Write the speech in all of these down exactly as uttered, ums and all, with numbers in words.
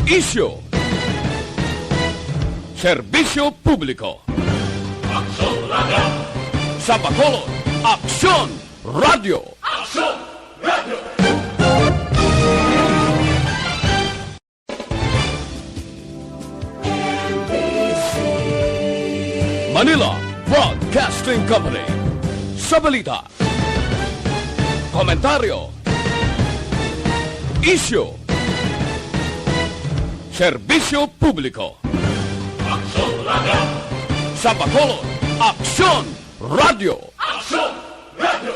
Isyu. Serbisyo publiko. Aksyon Radio. Sa Bacolod, Aksyon Radio. Aksyon Radio. Manila Broadcasting Company. Sa balita, komentaryo, isyu, serbisyo publiko. Aksyon Radio. Sa Bacolod, Aksyon Radio. Aksyon Radio.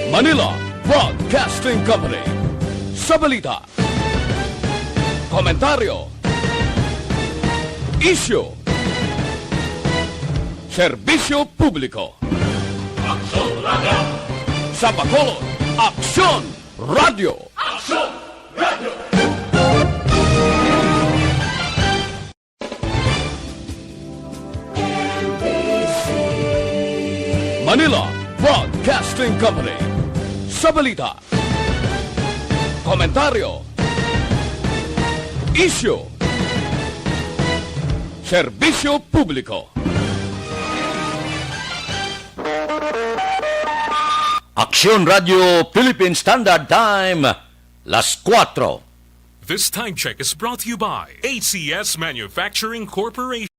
Manila Broadcasting Company. Sa balita, komentaryo, isyu, serbisyo publiko. Aksyon Radio. Sa Bacolod, Aksyon Radio. Aksyon Radio. Manila Broadcasting Company. Sa balita, komentaryo, isyu, serbisyo publiko. Aksyon Radio Philippine Standard Time, las kuwatro. This time check is brought to you by A C S Manufacturing Corporation.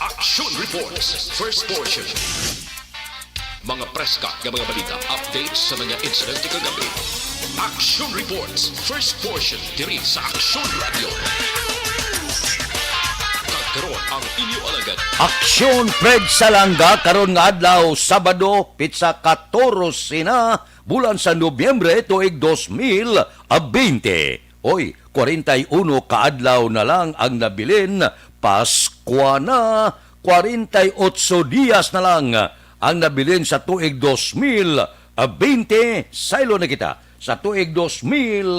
Action Reports, first portion. Mga preska nga mga balita, updates sa mga insidente kagabi. Action Reports, first portion, diri sa Action Radio. Kag karon ang inyo alagad. Aksyon Fred Salanga karon nga adlaw, Sabado, pitsa katorse na, bulan sa Nobyembre, tuig dos mil bente. Oy, kwarenta y uno ka adlaw na lang ang nabilin, Paskwa na, kwarenta y otso dias na lang ang nabilin sa tuig dos mil bente. Saylo na kita sa tuig dos mil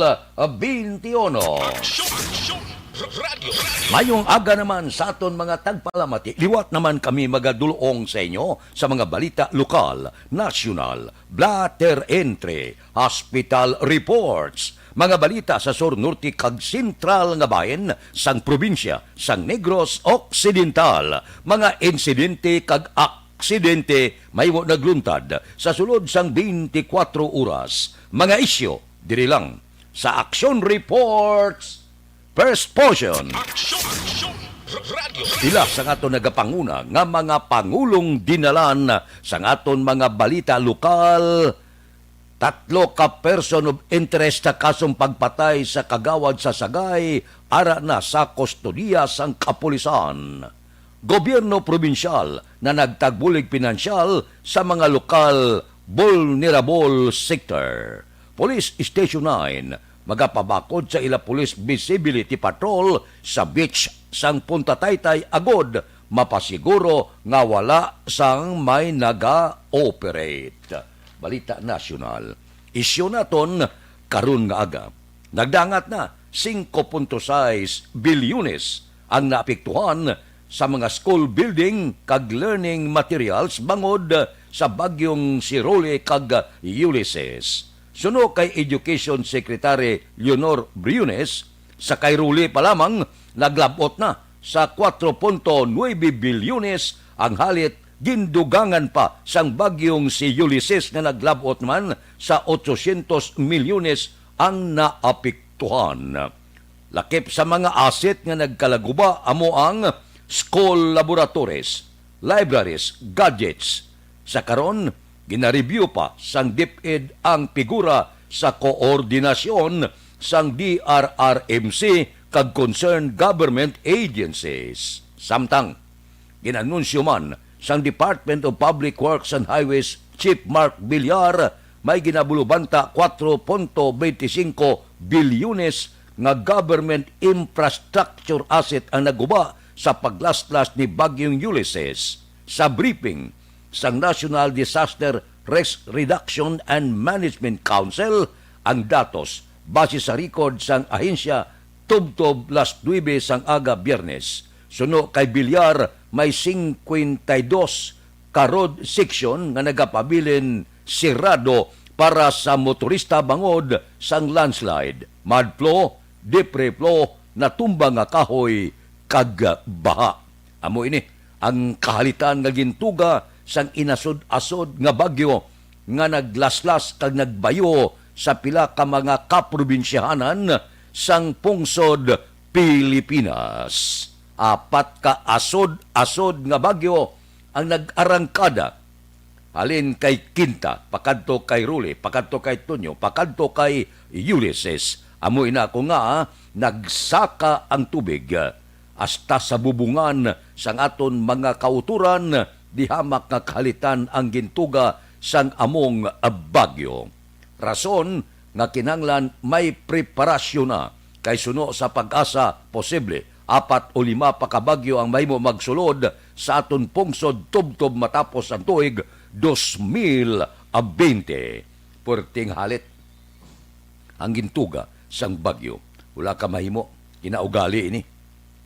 bente uno. Aksyon, aksyon, r-, radyo, radyo. Mayong aga naman sa aton mga tagpalamati. Liwat naman kami magadulong sa inyo sa mga balita lokal, nasyonal, blatter entry, hospital reports, mga balita sa sur, norte, kag sentral nga bahin sang probinsya sang Negros Occidental, mga insidente kag aksidente mahimo nagluntad sa sulod sang twenty-four oras, mga isyu diri lang sa Action Reports First Portion. Aksyon, aksyon, r-, radyo, radyo. Pila sang aton nagapanguna nga mga pangulong dinalan sang aton mga balita lokal, tatlo ka person of interest sa kasong pagpatay sa kagawad sa Sagay ara na sa kustodiya sang kapulisan. Gobyerno probinsyal na nagtagbulig pinansyal sa mga lokal vulnerable sector. Police Station nine magapabakod sa ila police visibility patrol sa beach sang Punta Taytay agod mapasiguro nga wala sang may naga-operate. Balita nasyonal. Isyu naton karon nga aga. Nagdangat na singko punto sais bilyones ang naapektuhan sa mga school building kag learning materials bangod sa bagyong si Rolly kag Ulysses. Suno kay Education Secretary Leonor Briones, sa kay Rolly pa lamang naglab-ot na sa kuwatro punto nuebe bilyones ang halit gindugangan pa sang bagyong si Ulysses nga naglab-ot man sa otsosyentos milyones ang naapektuhan. Lakip sa mga asset nga nagkalaguba amo ang school laboratories, libraries, gadgets. Sa karon, gina-review pa sang DepEd ang pigura sa koordinasyon sang DRRMC kag concerned government agencies. Samtang, gin-anunsyo man sang Department of Public Works and Highways Chief Mark Villar, may ginabulubanta kuwatro punto bente singko bilyones nga government infrastructure asset ang naguba sa paglaslas ni Bagyong Ulysses. Sa briefing sang National Disaster Risk Reduction and Management Council, ang datos base sa record sang ahensya tubtob las nuebe sang aga Biyernes. Suno kay Villar, may singkwenta y dos ka road section nga nagapabilin sirado para sa motorista bangod sang landslide, mudflow, debris flow, natumba nga kahoy, kag baha. Amo ini ang kahalitan nga gintuga sang inasod-asod nga bagyo nga naglaslas kag nagbayo sa pila ka mga kaprobinsyahanan sang pungsod Pilipinas. Apat ka asod-asod nga bagyo ang nag-arangkada halin kay Quinta, pakadto kay Rolly, pakadto kay Tonyo, pakadto kay Ulysses. Amo ina ko nga nagsaka ang tubig hasta sa bubungan sang aton mga kautoran, di hamak nga kahalitan ang gintuga sang among bagyo. Rason nga kinahanglan may preparasyon na, kay suno sa PAGASA, posible apat o lima pa ka bagyo ang mahimo magsulod sa aton pungsod tubtob matapos ang tuig dos mil bente. Puwerte nga halit ang gintuga sang bagyo. Wala ka mahimo. Kinaugali ini.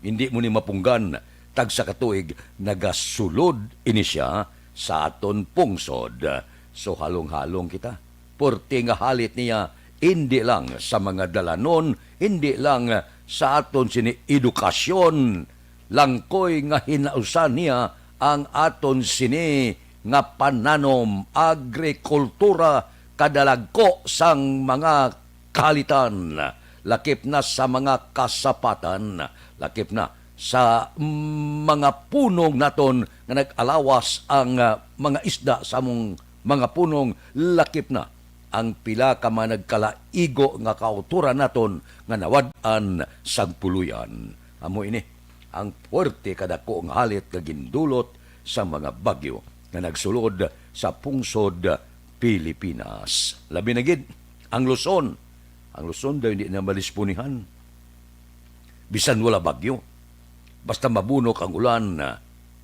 Hindi mo ni mapunggan. Tagsa ka tuig, nagasulod ini sia sa aton pungsod. So, halong-halong kita. Puwerte nga halit niya, indi lang sa mga dalanon, indi lang sa aton sini edukasyon, langkoy nga hinausan niya ang aton sini nga pananom, agrikultura, kadalagko sang mga kahalitan, lakip na sa mga kasapatan, lakip na sa mga punong naton nga nag-alawas ang, ah, mga isda sa among mga punong, lakip na ang pila ka mga nagkalaigo nga kautoran naton nga nawad-an sang puloy-an. Amo ini ang puwerte kadako nga halit nga gindulot sa mga bagyo nga nagsulod sa pungsod Pilipinas. Labi na gid ang Luzon. Ang Luzon daw hindi na malispunihan. Bisan wala bagyo, basta mabunok ang ulan,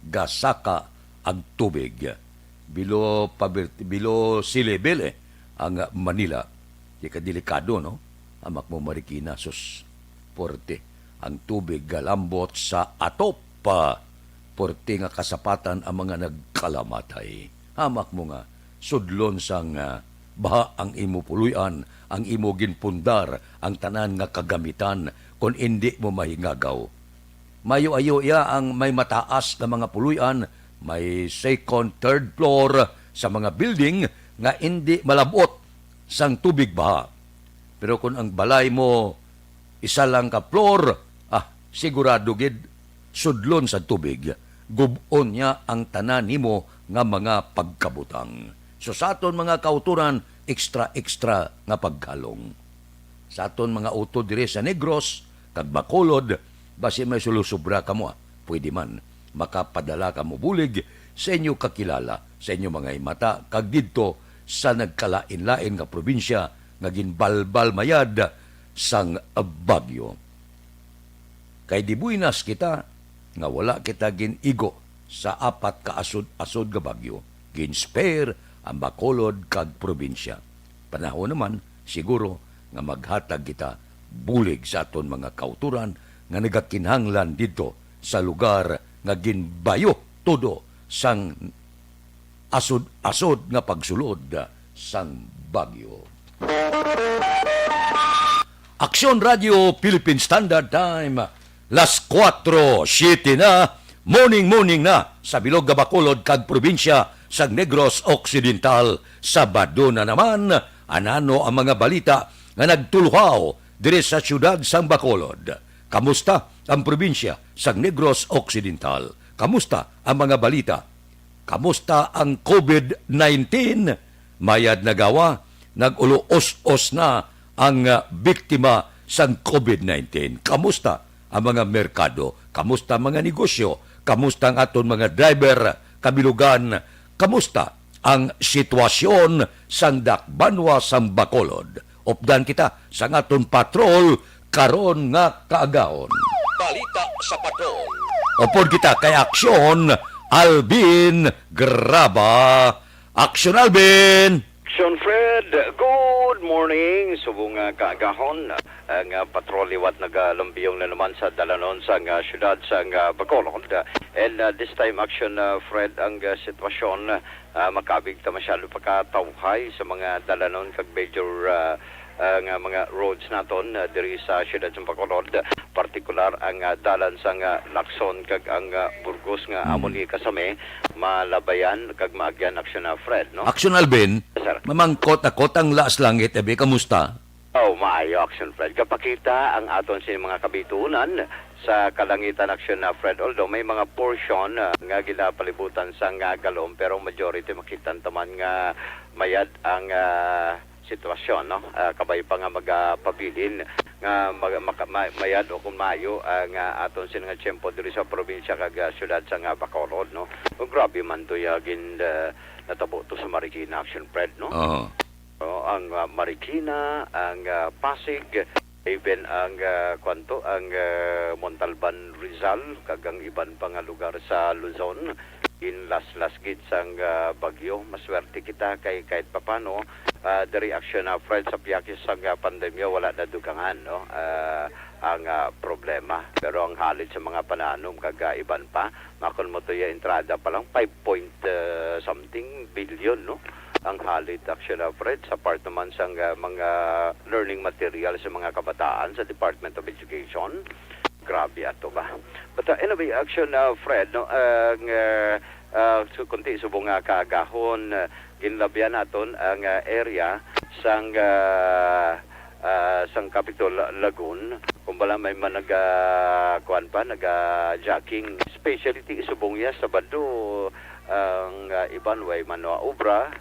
gasaka ang tubig. Below poverty, below sea level, eh, ang Manila. Di ka delikado, no? Amak mo, Marikina, sus, puwerte ang tubig galambot sa atop. Puwerte nga kasapatan ang mga nagkalamatay. Amak mo nga, sudlon sang, ah, baha ang imo puloy-an, ang imo ginpundar, ang tanan nga kagamitan, kon indi mo mahingagaw. Mayo-ayo iya ang may mataas nga mga puloy-an, may second, third floor sa mga building nga indi malab-ot sang tubig baha. Pero kon ang balay mo isa lang ka floor, ah, sigurado gid sudlon sa tubig. Gub-on niya ang tanan nimo nga mga pagkabutang. So, sa aton mga kautoran, extra-extra nga pagkalong. Sa aton mga utod diri sa Negros kag Bacolod, basi may sulusubra kamo, ah, pwede man makapadala kamo bulig sa inyo kakilala, sa inyo mga himata, kag didto sa nagkalain-lain nga probinsya nga ginbalbal mayad sang bagyo. Kay di buinas kita nga wala kita gin-igo sa apat ka asod-asod nga bagyo, gin-spare ang Bacolod kag probinsya. Panahon naman, siguro, nga maghatag kita bulig sa aton mga kautoran nga nagakinahanglan didto sa lugar nga ginbayo todo sang asod-asod nga pagsulod sang bagyo. Aksyon Radio Philippine Standard Time, las kuwatro siyete na, morning, morning na sa bilog nga Bacolod kag probinsya sang Negros Occidental. Sabado na naman, anano ang mga balita nga nagtuluhaw diri sa siyudad sang Bacolod? Kamusta ang probinsya sang Negros Occidental? Kamusta ang mga balita? Kamusta ang covid nineteen? Mayad na gawa, nag-ulo-os-os na ang, ah, biktima sang covid nineteen. Kamusta ang mga merkado? Kamusta ang mga negosyo? Kamusta ang aton mga driver kabilugan? Kamusta ang sitwasyon sang dakbanwa sang Bacolod? Updan kita sang aton patrol karon nga kaagahon. Balita sa Patrol. Upod kita kay Aksyon, Alvin Graba. Aksyon, Alvin! Aksyon, Fred. Good morning. Subong nga kaagahon, ang, ah, patrol liwat nagalambiyong na naman sa dalanon sang, ah, siyudad sang, ah, Bacolod. And, ah, this time, Aksyon, ah, Fred, ang, ah, sitwasyon, ah, makabig ta masyado pa katawhay sa mga dalanon kag major, ah, ah, nga mga roads naton, ah, diri sa siyudad sa Bacolod, partikular ang, ah, dalan sang, ah, Lacson kag ang, ah, Burgos nga amo ni kasami malabayan kag maagyan, Aksyon, ah, Fred, no? Aksyon, Alvin, sir, mamangkot ako tang laas langit, abi, kamusta? Oh, maayo, Aksyon, Fred. Kapakita ang aton sini mga kabitunan sa kalangitan, Aksyon, ah, Fred, although may mga portion, ah, nga ginapalibutan sang, ah, galom, pero majority makita taman nga mayad ang, ah, sitwasyon, no? Ah, kabay pa nga magapabilin nga mag-, maka-, ma-, mayad o kung maayo, ah, nga aton sini nga tiyempo diri sa probinsya kag, ah, siyudad sang, ah, Bacolod, no? O, grabe man to ya gin, ah, natabo to sa Marikina, Aksyon, Fred, no? Oo. Oh, ang, ah, Marikina, ang, ah, Pasig, even ang, ah, kwanto, ang, ah, Montalban, Rizal, kag ang iban pa nga lugar sa Luzon, ginlaslas gid sang, ah, bagyo. Maswerte kita kay kahit papano, ah, diri, Aksyon, ah, Fred, sa piyakis sang, ah, pandemya, wala nadugangan, no? Ah, ang, ah, problema. Pero ang halid sa mga pananom kag, ah, iban pa, makon mo to ya entrada pa lang, five point, ah, something billion, no? Ang halid, Aksyon, ah, Fred, sa part naman sang, ah, mga learning material sa mga kabataan sa Department of Education. Grabe ato ba? But, ah, anyway, Aksyon, ah, Fred, no, ang, ah, ah, su-, kunti subong nga kaagahon, ah, ginlabyan naton ang, ah, area sang, ah, ah, sang Capitol Lagoon. Kumbala may man naga, kuwan pa, naga-jogging. Especially ti subong ya Sabado, ang, ah, iban way man obra,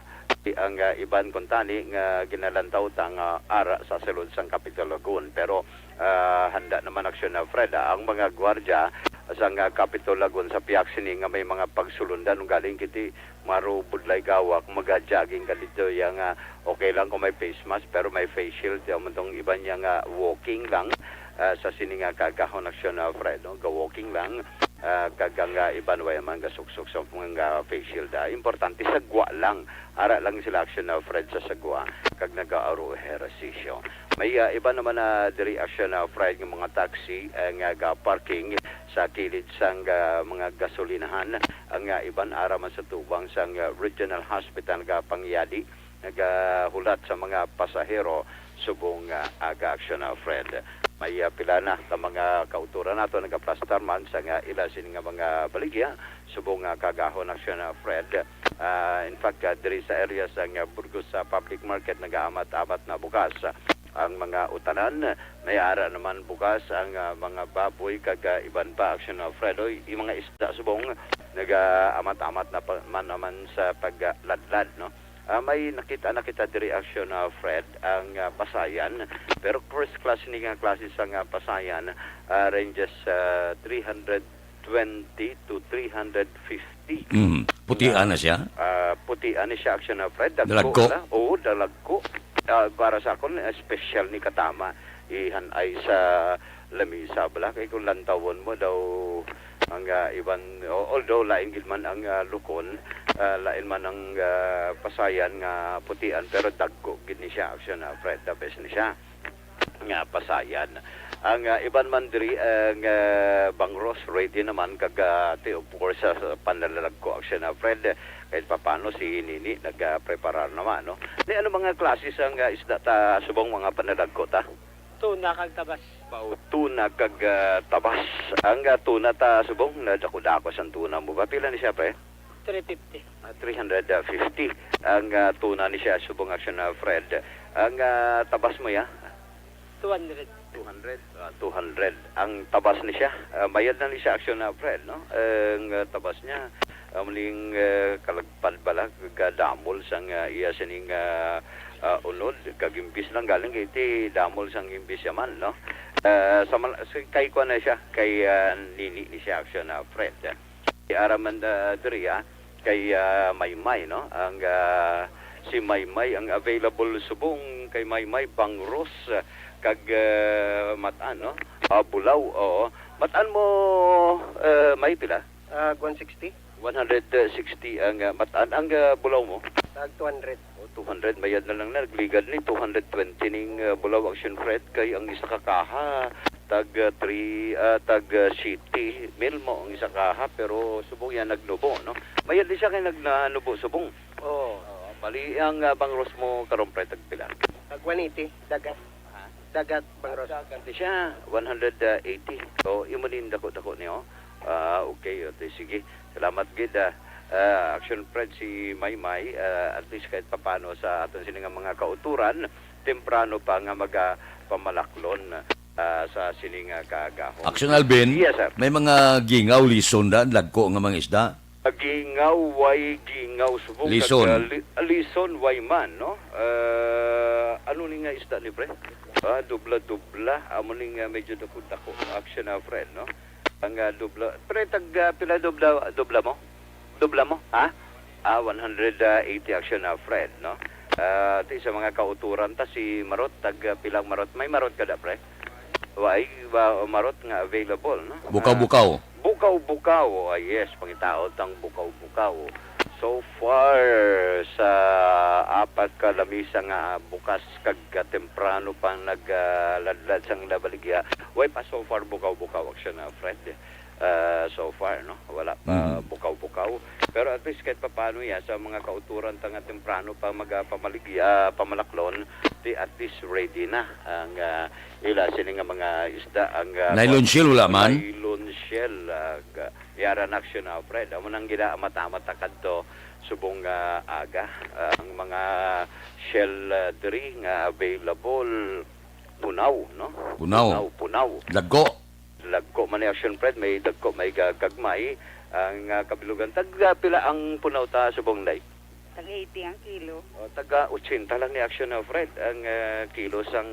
ti ang, ah, iban kuntani nga ginalantaw ta nga ara sa sulod sang Capitol Lagoon. Pero, ah, handa naman, Aksyon, ah, Fred, ah, ang mga gwardya sang, ah, Capitol Lagoon sa pihak sini nga may mga pagsulundan, galing kiti maro budlay gawak, maga-jogging ka dito, ya nga okay lang kung may face mask, pero may face shield, ya man tong iban niya nga walking lang, ah, sa sini nga kaagahon, Aksyon, ah, Fred, no? Ga-walking lang, ah, kag ang, ah, iban way man gasuksok sa mga face shield, ah. Importante, sagwa lang. Ara lang sila, Aksyon, ah, Fred, sa sagwa, kag nagaaro ehersisyo. May, ah, iban naman na diri, Aksyon, ah, Fred, nga mga taxi, ah, nga ga-parking sa kilid sang, ah, mga gasolinahan. Ang, ah, iban ara man sa tubang sang, ah, Regional Hospital nga pangyadi, nagahulat sa mga pasahero subong, ah, aga, Aksyon, ah, Fred. May, ah, pila na ka mga kautoran nato nagaplastar man sa nga ila sini nga mga baligya subong, ah, kaagahon, Aksyon, ah, Fred. Ah, in fact, ah, diri sa area sang, ah, Burgos, sa public market, nagaamat-amat na bukas ang mga utanan. May ara naman bukas ang, ah, mga baboy kag, ah, iban pa, Aksyon, ah, Fred. Oy, yung mga isda subong nagaamat-amat na pa, man naman sa pagladlad, no? Ah, may nakita na kita diri, Aksyon, ah, Fred, ang, ah, pasayan. Pero first class ni nga klase sa nga pasayan, ah, ranges sa three hundred twenty to three hundred fifty. Mm. Putian na siya? Ah, putian ni siya, Aksyon, ah, Fred. Dagko. Dalagko? Wala. Oo, dalagko. Ah, para sa akon, special ni katama. Ihan ay sa lamisa bala. Kay kung lantawon mo daw ang, ah, iban, o-, although lain gid man ang, ah, lukon, ah, lain man ang, ah, pasayan nga putian, pero dagko gid ni siya, Aksyon, ah, Fred, the best ni siya nga pasayan. Ang, ah, iban man diri, ang, ah, bangros, ready naman kag, ah, ti, of course, sa, sa panlalagko, Aksyon, ah, Fred, kahit papano si Nini nagapreparar naman, no? Ni ano mga klase sang, ah, isda ta subong mga panlalagko ta? Tuna kag tabas. Bao, tuna kag, ah, tabas. Ang, ah, tuna ta subong, nadako-dako sang tuna mo ba? Pila ni siya, pre? Three fifty. Ah, three hundred fifty. Ang, ah, tuna ni siya subong, Aksyon, ah, Fred. Ang, ah, tabas mo ya? Two hundred. Two hundred. Ah, two hundred. Ang tabas ni siya. Ah, mayad na ni siya, Aksyon, ah, Fred, no? Ang, ah, tabas niya, ah, muling, ah, kalagpad bala, kadamol sang, ah, iya sining, ah, ah, unod, kag imbis lang galing kay ti damol sang imbis ya man, no? Ah, sa mal-, sa, kay kuwan na siya, kay, ah, Nini ni siya, Aksyon, ah, Fred. Ti ara man, ah, diri, ah, kay, ah, Maymay, no? Ang, ah, si Maymay ang available subong kay Maymay, bangros, ah, kag, ah, matan, no? Ah, bulaw, oo. Matan mo, eh, may pila? Ah, one sixty. One hundred sixty ang, ah, matan. Ang, ah, bulaw mo? Tag two hundred. O, two hundred. Mayad na lang na. Nagligad ni two hundred twenty ning, ah, bulaw, Action Fred. Kay ang isa ka kaha, tag, ah, three, ah, tag, ah, siyete mil mo ang isa kaha. Pero subong yan nagnubo, no? Mayad di siya kay nagnanubo subong. Oo. Oo. Bali, ang, ah, bangros mo karon, pre, tagpila? Tag one eighty. Dagat. Ha? Dagat, bangros. Dagat siya, one hundred eighty. So, imo ning dako-dako niyo. Ah, okay, okay, sige. Salamat gid, ah. Ah, Action Fred, si Maymay, ah, at least kahit papano sa aton sini nga mga kauturan, temprano pa nga magapamalaklon, ah, sa sini nga kaagahon. Action Alvin, yes, sir. May mga gingaw, lison, da, lagko nga mga isda. Gingaw, way gingaw subong, lison. Kag, ah, li-, lison, way man, no? Ah, ano ni nga isda ni, pre? Ah, dubla-dubla. Amo ni nga medyo dako-dako. Action, ah, Fred, no? Ang, ah, dubla. Pre, tag, ah, pila dubla, dubla mo? Dubla mo, ha? Ah, one hundred eighty, Action, ah, Fred, no? Ah, ti sa mga kauturan ta, si Marot, tag, ah, pilang Marot? May Marot ka da, pre? Way ba Marot nga available, no? Bukaw-bukaw. Ah, bukaw-bukaw. Ah, yes, pangitaon tang bukaw-bukaw. So far, sa apat ka lamisa nga bukas kag temprano pa nagladlad sang nabaligya, way pa so far bukaw-bukaw, Action, ah, Fred. Ah, so far, no? Wala pa bukaw-bukaw. Pero at least kahit papaano, ya, sa mga kauturan ta nga temprano pa magapamaligya, pamalaklon, di at least ready na ang, ah, ila sini nga mga isda, ang, ah, nylon shell, wala man? Nylon shell, ah, ga-, yara na, Action, ah, Fred. Amo nang ginaamata-amata kadto subong nga aga. Ah, ang mga shell, ah, diri nga available, punaw, no? Punaw. Punaw, punaw. Lagko. Lagko man ni, Action Fred, may dagko, may ga-, gagmay. Ang, ah, kabilugan, tag, ah, pila ang punaw ta subong, Day? Tag eighty ang kilo. O, taga ochenta lang ni, Action, ah, Fred, ang, ah, kilo sang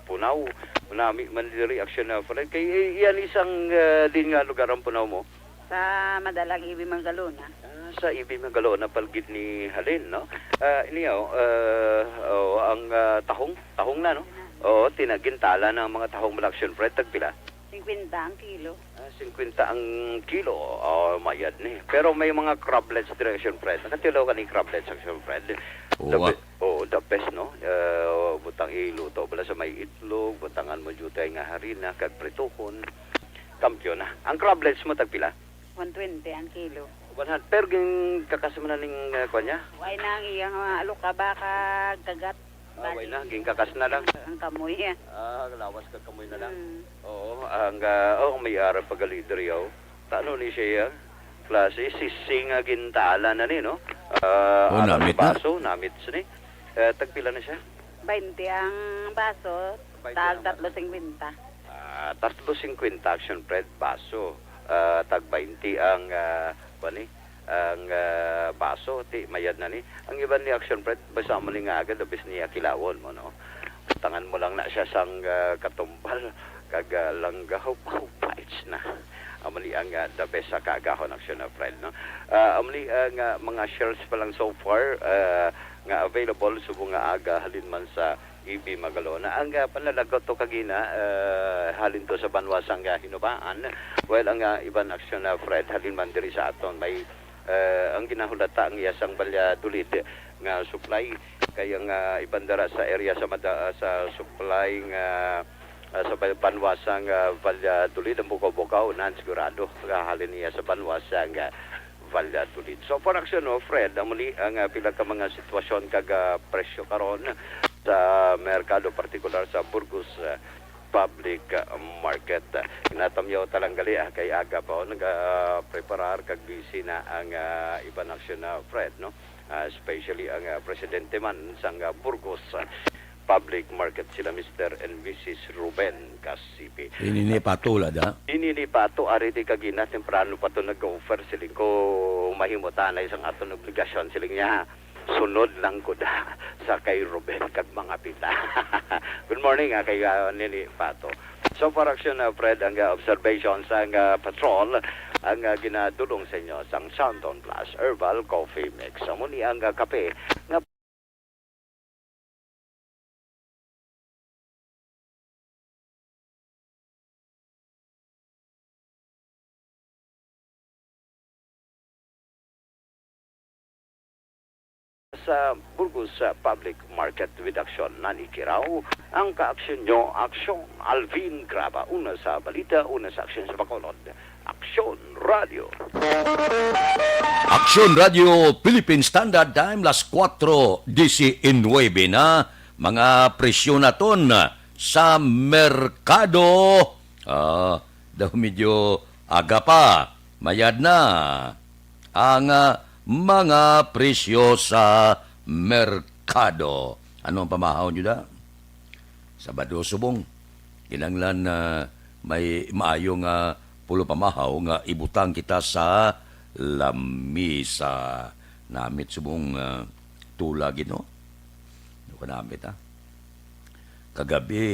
punaw. Nami man diri, Action, ah, Fred. Kay, eh, yan isang, ah, din nga lugar ang punaw mo? Sa Madalag, Ibi, Magalona. Ah, sa Ibi, Magalona, palgid ni halin, no? Ah, iniyo, ah, oh, ang, ah, tahong, tahong na, no? Oo, tinagintala na ang mga tahong mo, Action Fred, tagpila? Singkwenta ang kilo. Ah, singkwenta ang kilo. Oh, mayad ni. Pero may mga crablets diri, Action Fred. Nakatilaw ka ni crablets, Action Fred? The Uwa. be-, oh, the best, no? Eh, butang iluto bala sa may itlog, butangan mo jutay nga harina, kag prituhon. Kampiyon na. Ang crablets mo, tagpila? One twenty ang kilo. One hundred. Pero ginkakas mo na ning, ah, kwan niya? Way na ang iyang mga alukaba kag kagat. Ah, way na. Ginkakas na lang. Ang kamoy, ah. Ah, lawas kag kamoy na lang. Mm. Oo, ang, ah, oh, may ara pa gali diri, oh. Tano ni siya, ah? Klase, sisi nga gintala na ni, no? Ah, Oh, ara namit na. Baso, namit ni. Eh, tagpila na siya? Bainte ang baso, Bainte tag ang tatlo singkwenta. Ah, tatlo singkwenta, Action Fred, baso. Ah, tag bainte ang, ah, kuwan ni, ang, ah, baso, ti mayad na ni. Ang iban ni, Action Fred, basta mo ni nga agad, abis niya kilawon mo, no? Tangan mo lang na siya sang, ah, katumbal, kag, ah, langgaw, paubais na. Amo ni ang, ah, the best sa kaagahon, Action Fred, no? Ah, amo ni ang, ah, mga shells pa lang so far, ah, nga available subong nga aga halin man sa Ibi, Magalona. Ang, ah, panalagot to kagina, ah, halin to sa banwa sang, ah, Hinubaan, while ang, ah, iban, Action, ah, Fred, halin man diri sa aton may, ah, ang ginahulata ang iya sang Valladolid nga supply, kay ang, ah, iban dira sa area sa Mada-, ah, sa supply nga, ah, sa Val-, banwa sang, ah, Valladolid, ang bukaw-bukaw, nan sigurado, halin niya sa banwa sang, ah, Valladolid. So, for Action, no, Fred, amo ni ang, ah, pila ka mga sitwasyon kag, ah, presyo karon sa merkado, partikular sa Burgos, ah, Public, ah, Market. Ginatamyaw ta lang gali, ah, kay aga pa, oh, naga-preparar kag busy na ang, ah, iban, Action, ah, Fred, no? Ah, especially ang, ah, presidente man sang, ah, Burgos, ah, Public Market, sila Mister and Missus Ruben Casipi. Ini ni Pato, wala da? Ini ni Pato, ari di kagina, temprano pa to nag-offer, siling ko, mahimo tanay sang aton obligasyon, siling niya, sunod lang ko da sa kay Ruben kag mga pita. Good morning, ah, kay, ah, Nini Pato. So, for Action, ah, Fred, ang, ah, observation sang, ah, patrol, ang, ah, ginadulong sa inyo sang Santon Plus Herbal Coffee Mix. Amo ni ang, ah, kape nga sa Burgos, ah, Public Market with Aksyon. Nanikiraw ang kaaksyon nyo, Aksyon Alvin Graba. Una sa balita, una sa aksyon sa Bacolod. Aksyon Radio. Aksyon Radio Philippine Standard Time, las kuwatro disinuebe na. Mga presyo naton sa merkado. Ah, daw medyo aga pa. Mayad na ang, ah, mga presyo sa merkado. Ano ang pamahaw nyo da? Sabado subong. Kinahanglan na may maayo nga pulo pamahaw nga ibutang kita sa lamisa. Namit subong, ah, tula gid, no? Ano ka namit, ha? Kagabi,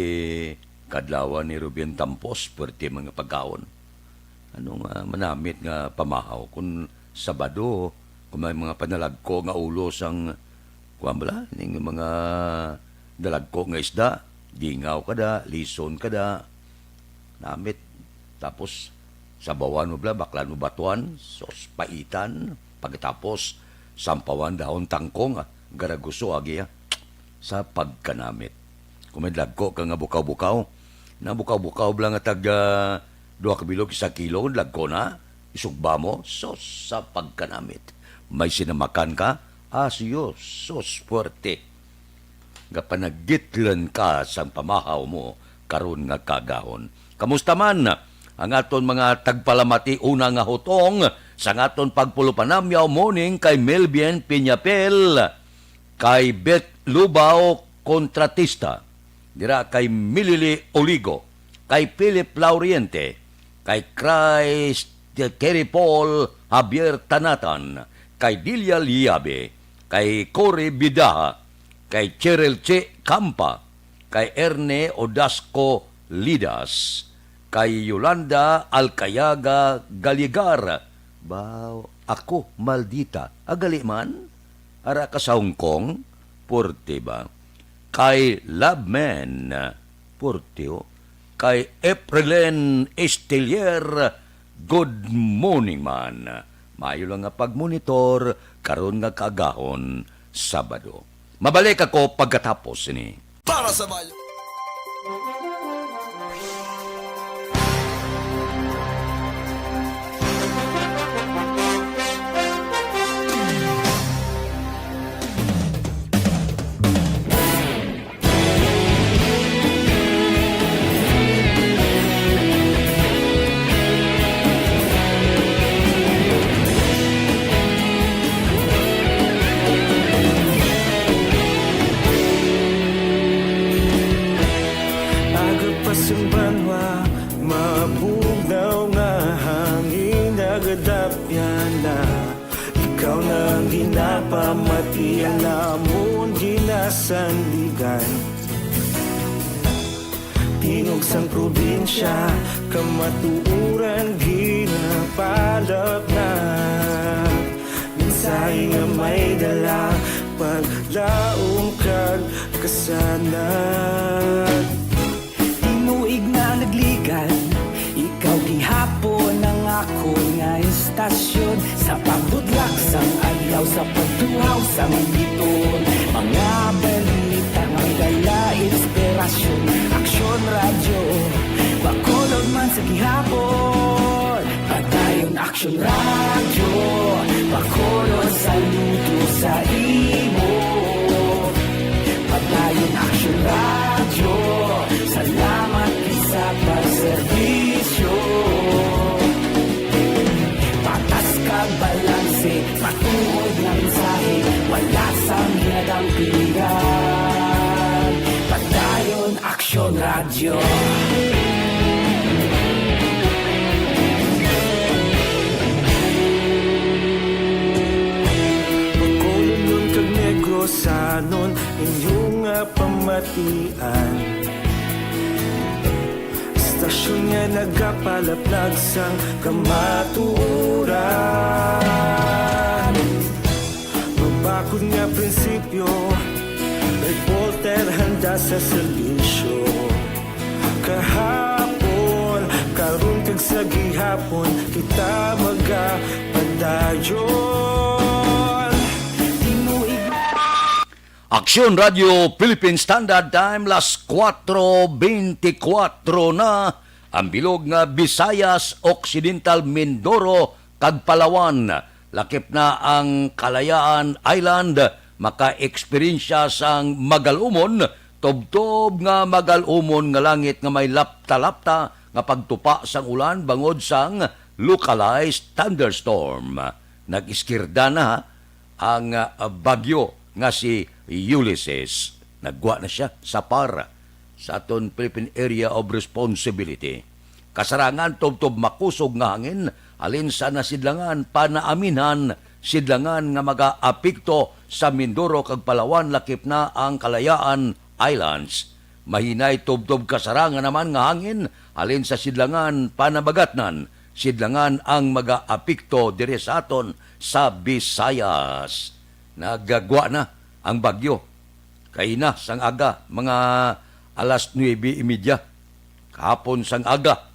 kadlawan ni Ruben Tampos, puwerte man nga pagkaon. Ano nga manamit nga pamahaw? Kung Sabado, kung may mga panalagko nga ulo sang, kuwan bala, ning mga dalagko nga isda, dingaw kada, lison kada, namit. Tapos, sabawan mo bala, baklan mo batuan, sos, paitan, pagkatapos, sampawan dahon tangkong, ah, garaguso agi, ah, sa pagkanamit. Kung may dagko ka nga bukaw-bukaw, na bukaw-bukaw bala nga tag, ah, duha ka bilog, isa kilo, dagko na, isugba mo, sos, sa pagkanamit. May sinamakan ka, asyo, sos, puwerte. Gapanagitlan ka sang pamahaw mo karon nga kaagahon. Kamusta man ang aton mga tagpalamati una nga hutong sang aton pagpulupanamyaw morning kay Melvin Piñapel, kay Beth Lubao Contratista, dira kay Milili Oligo, kay Philip Lauriente, kay Christ, Terry Paul Javier Tanatan, kay Delia Liabe, kay Cory Bidaha, kay Cheryl Che Campa, kay Erne Odasco Lidas, kay Yolanda Alcayaga Galigar. Ba, ako, maldita. Agali man? Ara ka sa Hong Kong? Porte ba? Kay Loveman. Porte, oh. Kay Eprelen Estelier, good morning man. Maayo lang nga pagmonitor karon nga kaagahon, Sabado. Mabalik ako pagkatapos sini. Para sa bayan. Aga pa sang banwa, mabugnaw nga hangin nagadapyan na. Ikaw na ang ginapamatian namon ginasandigan. Tingog sang probinsya, kamatuoran ginapalapnag. Mensahe nga may dala, paglaom kag kasanag. Tinuig na nagligad, ikaw gihapon ang akon nga istasyon. Sa pagbudlak sang adlaw, sa pagtuhaw sang biton, mga balita nga may dala inspirasyon. Aksyon Radyo, Bacolod man sa gihapon. Padayon Aksyon Radyo, Bacolod, saludo sa imo. Padayon Aksyon Radyo, salamat gid sa pagserbisyo. Patas kag balanse, matuod nga mensahe, wala sang ginadampigan. Padayon Aksyon Radyo. Bacolodnon kag Negrosanon, inyo nga pamatian. Istasyon nga nagapalaplag sang kamatuoran. Mabakod nga prinsipyo, reporter handa sa serbisyo. Kahapon, karon kag sa gihapon, kita magapadayon. Tinuig. Aksyon Radio Philippine Standard Time, las kuwatro beintikwatro na. Ang bilog nga Visayas Occidental, Mindoro, kag Palawan. Lakip na ang Kalayaan Island, maka-eksperyensya sang magalumon, tubtob nga magalumon nga langit nga may lapta-lapta nga pagtupa sang ulan bangod sang localized thunderstorm. Nag-iskirda na ang, ah, bagyo nga si Ulysses. Naggwa na sia sa PAR, sa aton Philippine Area of Responsibility. Kasarangan tubtob makusog nga hangin halin sa nasidlangan, panaaminhan, sidlangan nga magaapekto sa Mindoro kag Palawan, lakip na ang Kalayaan Islands. Mahinay tubtob kasarangan naman nga hangin halin sa sidlangan, panabagatnan, sidlangan ang magaapekto diri sa aton sa Visayas. Naggwa na ang bagyo. Kaina sang aga, mga alas nuebe y media kahapon sang aga,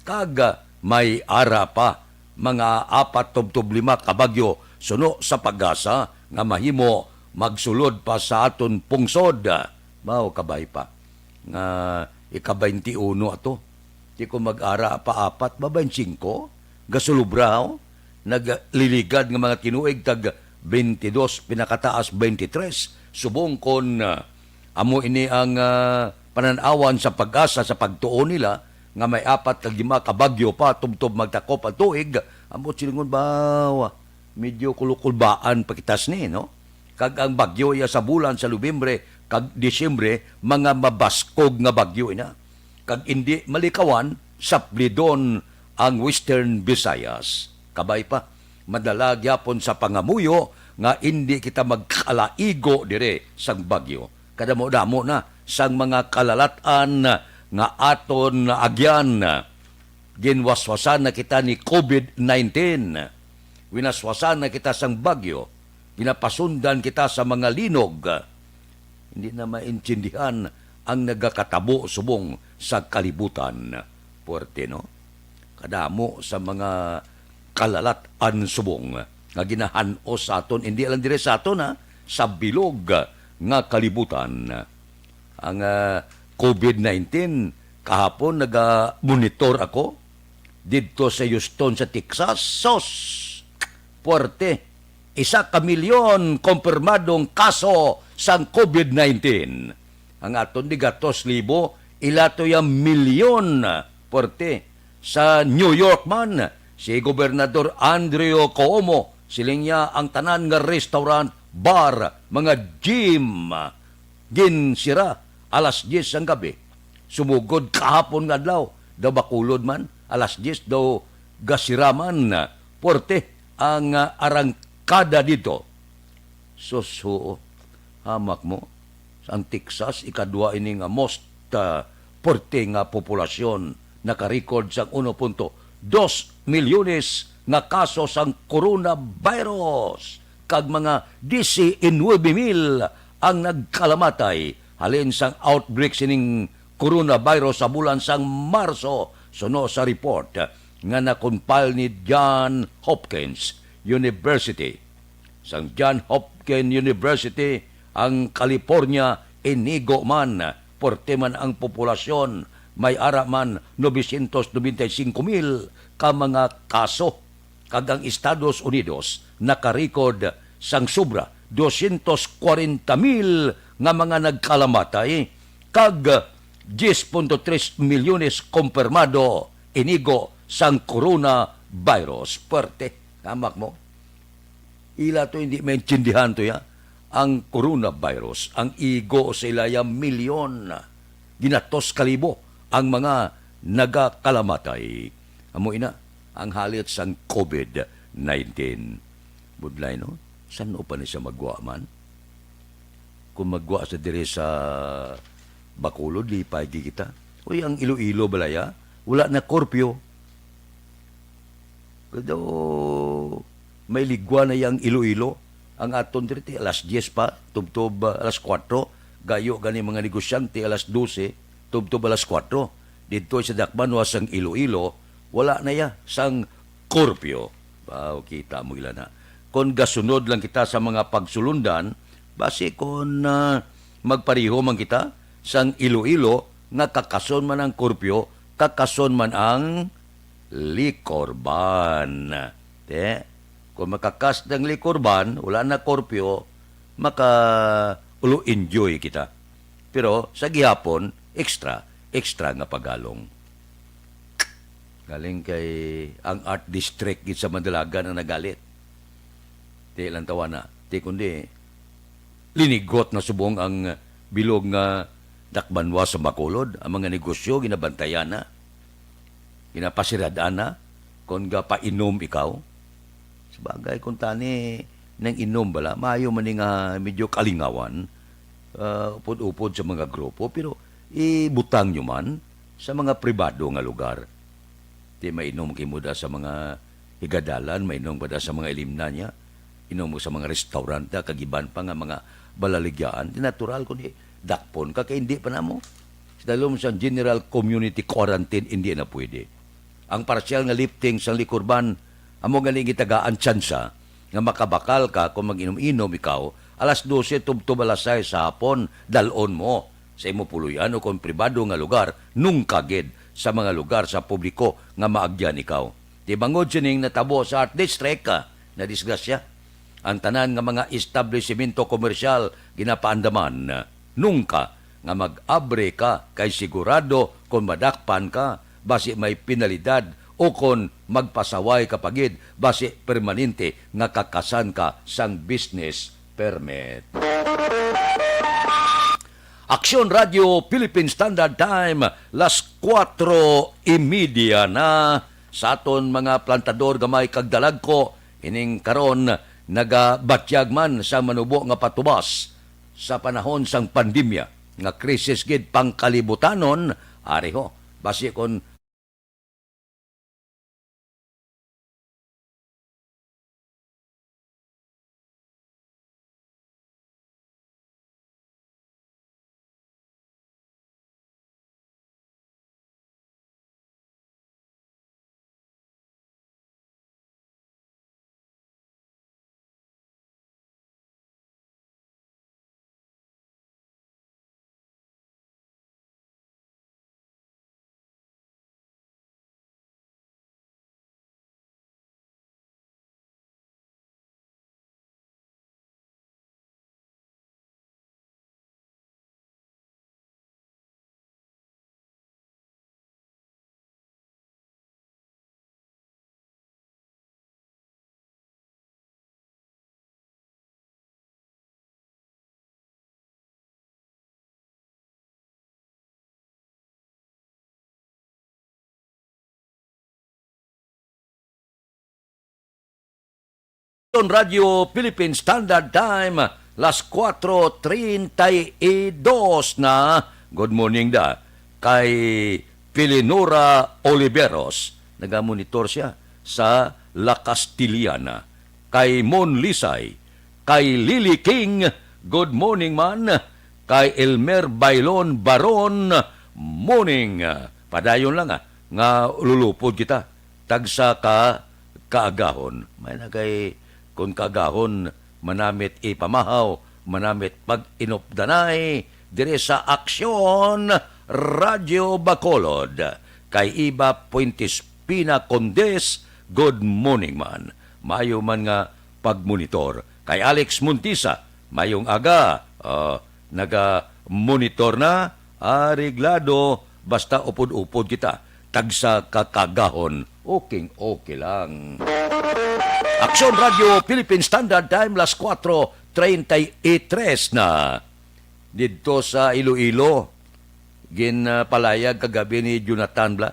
kag may ara pa mga apat tubtob lima ka bagyo suno sa PAGASA nga mahimo magsulod pa sa aton pungsod. Mao, kabay pa nga ika-baynte uno ato. Di ko mag-ara pa apat ba, baynte singko? Gasulubra, oh. Nagliligad nga mga tinuig tag baynte dos, pinakataas baynte tres. Subong kon, ah, amo ini ang, ah, panan-awan sa PAGASA sa pagtuo nila nga may apat kag lima ka bagyo pa tubtob magtakop ang tuig, amo silingon ba, medyo kulukulbaan pa kita sini, no? Kag ang bagyo iya sa bulan sa Nobyembre kag Disyembre, mga mabaskog nga bagyo ina. Kag indi malikawan, saplidon ang Western Visayas. Kabay pa, madala gyapon sa pangamuyo nga indi kita magkalaigo dire sang bagyo. Kadamo-damo na sang mga kalalat-an nga aton naagyan. Ginwaswasan na kita ni COVID nineteen. Winaswasan na kita sang bagyo. Ginapasundan kita sa mga linog. Hindi na maintindihan ang nagakatabo subong sa kalibutan. Puwerte, no? Kadamo sa mga kalalat-an subong nga ginahan-os sa aton, hindi lang dire sa aton, ha, sa bilog nga kalibutan. Ang, ah, COVID nineteen, kahapon naga-monitor ako didto sa Houston, sa Texas. Sus! Puwerte. Isa ka milyon kompirmadong kaso sang COVID nineteen. Ang aton di gatos libo, ila to ya milyon. Puwerte. Sa New York man, si Gobernador Andrew Cuomo, siling niya ang tanan nga restaurant, bar, mga gym, ginsira alas diyes sang gabi. Sumugod kahapon nga adlaw, daw Bacolod man, alas diyes daw gasira man. Puwerte ang, ah, arangkada didto. Sus, huo. Hamak mo. Ang Texas, ikadua ini nga most, ah, puwerte nga populasyon, naka-record sang uno punto dos milyones nga kaso sang coronavirus, kag mga diecinuebe mil ang nagkalamatay halin sang outbreak sining coronavirus sa bulan sang Marso, suno sa report nga na-compile ni John Hopkins University. Sang John Hopkins University, ang California, inigo man, puwerte man ang populasyon, may ara man novecientos noventa y cinco mil ka mga kaso, kag ang Estados Unidos naka-record sang sobra dosyentos kwarenta mil nga mga nagkalamatay, kag diyes punto tres milyones kompirmado inigo sang coronavirus. Puwerte, hamak mo. Ila to hindi maintindihan to ya. Ang coronavirus, ang igo sa ila ya milyon, ginatos ka libo ang mga nagakalamatay. Amo ina ang halit sang COVID nineteen. Budlay, no? San-o pa ni siya magwa man? Kung magwa sa diri sa Bacolod, lipay gi kita. Uy, ang Iloilo balaya, wala na curfew. Kadaw, may ligwa na yang Iloilo. Ang aton diri, ti alas diyes pa, tubtob, ah, alas kuwatro. Gayo gani mga negosyante, alas dose, tubtob alas kuwatro. Didto sa dakbanan sang Iloilo, wala na ya sang curfew. Wow, kita mo ila na. Kon gasunod lang kita sa mga pagsulundan, Basi kon, ah, magpareho man kita sang Iloilo nga kakason man ang kurpyo, kakason man ang liquor ban. Te, kung makakas ang liquor ban, wala na kurpyo, maka-ulo enjoy kita. Pero sa gihapon, extra, extra nga pagalong. Galing kay ang Art District gid sa Madalagan ang nagalit. Di lang tawana. Di kundi linigot na subong ang bilog nga dakbanwa sa Bacolod. Ang mga negosyo ginabantayan na, ginapasirad-an na, kon gapainom ikaw. Sabagay, kung tani nang inom bala, maayo man ni nga medyo kalingawan, ah, upod-upod sa mga grupo, pero ibutang nyo man sa mga pribado nga lugar. Di mainom kimo da sa mga higadalan, mainom ka da sa mga ilimnan niya, inom mo sa mga restaurant da, kag iban pa nga mga balaligyaan. Di natural kundi dakpon ka kay hindi pa namo. Sa dalom sang general community quarantine, hindi na pwede. Ang parsyal nga lifting sang liquor ban, amo gani gitagaan tsansa nga makabakal ka kung mag-inom-inom ikaw alas dose tubtob alas sais sa hapon, dal-on mo sa imo puloy-an o kon pribado nga lugar, nungka gid sa mga lugar sa publiko nga maagyan ikaw. Di bangod sining natabo sa Art District, ah, na disgrasya. Ang tanan nga mga establisimento komersyal ginapaandaman, nungka nga mag-abri ka kay sigurado kon madakpan ka, basi may penalidad o kon magpasaway ka pa gid, basi permanente nga kakasan ka sang business permit. Aksyon Radio Philippine Standard Time, las kuwatro y media na. Sa aton mga plantador gamay kag dalagko, ining karon nagabatyag man sa manubo nga patubas sa panahon sang pandemya nga krisis gid pangkalibutanon, ari ho, basi kon Radyo Philippine Standard Time, las kuwatro treinta y dos na. Good morning da kay Pilinora Oliveros. Nagamonitor siya sa La Castellana. Kay Mon Lisay, kay Lily King, good morning man. Kay Elmer Bailon Baron, morning. Padayon lang, ah, nga lulupod kita. Tagsa ka kaagahon. May na kay, kun kaagahon, manamit ipamahaw, manamit pag-inupdanay, dire sa Aksyon Radyo Bacolod. Kay Iba Fuentes Pina Condes, good morning man. Maayo man nga pagmonitor. Kay Alex Montisa, mayong aga. Ah, naga-monitor na, areglado, basta upod-upod kita. Tagsa ka kaagahon, okay, okay lang. Aksyon Radyo Philippine Standard Time, las kuwatro treinta y tres na. Didto sa Iloilo, ginpalayag kagabi ni Jonathan Bla,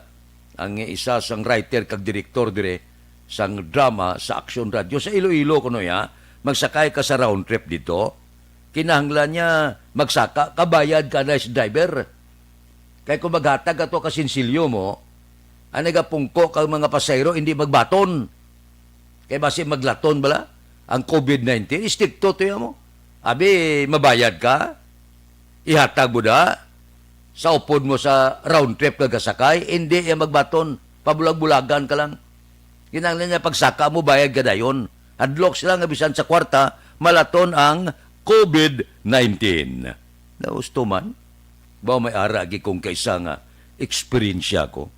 ang isa sang writer kag direktor dire sang drama sa Aksyon Radyo sa Iloilo kuno ya. Magsakay ka sa round trip didto, kinahanglan niya magsaka ka, bayad ka na sa driver. Kay kung maghatag ato ka sinsilyo mo, ang nagapungko kang mga pasahero hindi magbaton. Kay basi maglaton bala ang covid nineteen, istrikto to ya mo. Abi, mabayad ka, ihatag mo da sa upod mo sa round trip ka gasakay, hindi ya magbaton, pabulag-bulagan ka lang. Kinahanglan niya pagsaka mo, bayad ka dayon. Hadlok sila nga bisan sa kwarta, malaton ang COVID nineteen. Nausto man, ba may ara gi kong kaisa nga eksperyensya ko.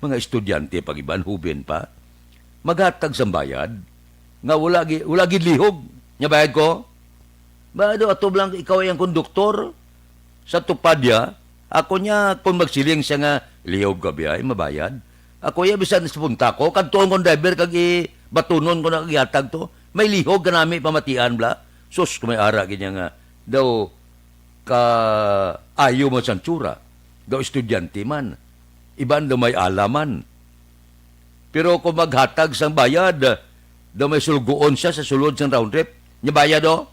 Mga estudyante pag iban, huben pa. Maghatag sang bayad, nga wala gi-, wala gid lihog. Nya bayad ko? Ba, do, ato lang ikaw ang konduktor sa Tupadia. Ako niya, kung magsiling siya nga, "Lihog ka, biyay, mabayad." Ako iya, bisan sa punta ko, kadtuon kong driver, kag i-, batunon ko na kag ihatag to. May lihog ka nami pamatian, bla. Sus, kung may ara gid niya nga, daw, ka ayo mo sang tsura. Daw estudyante man. Iban daw may ala man. Pero kung maghatag sang bayad, daw may sulgoon siya sa sulod sang round trip. Nya bayad, oh.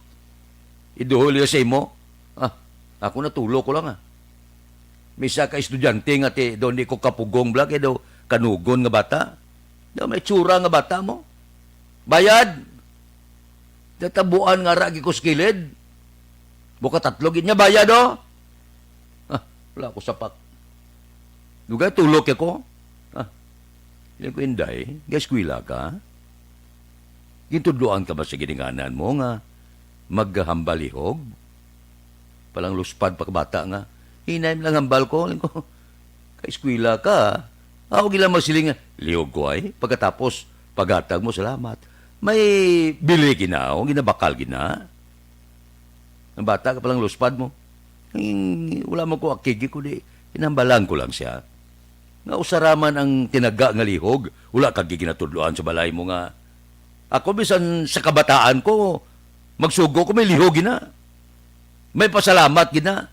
Iduhol niya sa imo. Ah, ako natulo ko lang, ah. May isa ka estudyante nga ti, daw di ko kapugong bla, kay daw kanugon nga bata. Daw may tsura nga bata mo. Bayad! Natabuan nga ra gi ko sa kilid. Buka tatlo gid niya bayad, oh. Ah, wala ko sapak. Dugay tulog ako. Ah, hindi ko, "Inday, gaeskwela ka? Gintudloan ka ba sa ginikanan mo nga maghambalihog?" Palang luspad pa ka bata nga, "Hinay lang hambal ko." Ling ko, "Kaeskwela ka. Ako gila magsiling nga, 'Lihog ko ay.' Pagkatapos, paghatag mo, 'Salamat.' May bili gina, o ginabakal gina. Ang bata ka palang luspad mo." Ang wala mo ko akigi, kundi hinambalan ko lang siya. Nga usara man ang tinaga nga lihog, wala ka ginatudloan sa balay mo nga, ako, bisan sa kabataan ko, magsugo ko, may lihog gina. May pasalamat gina.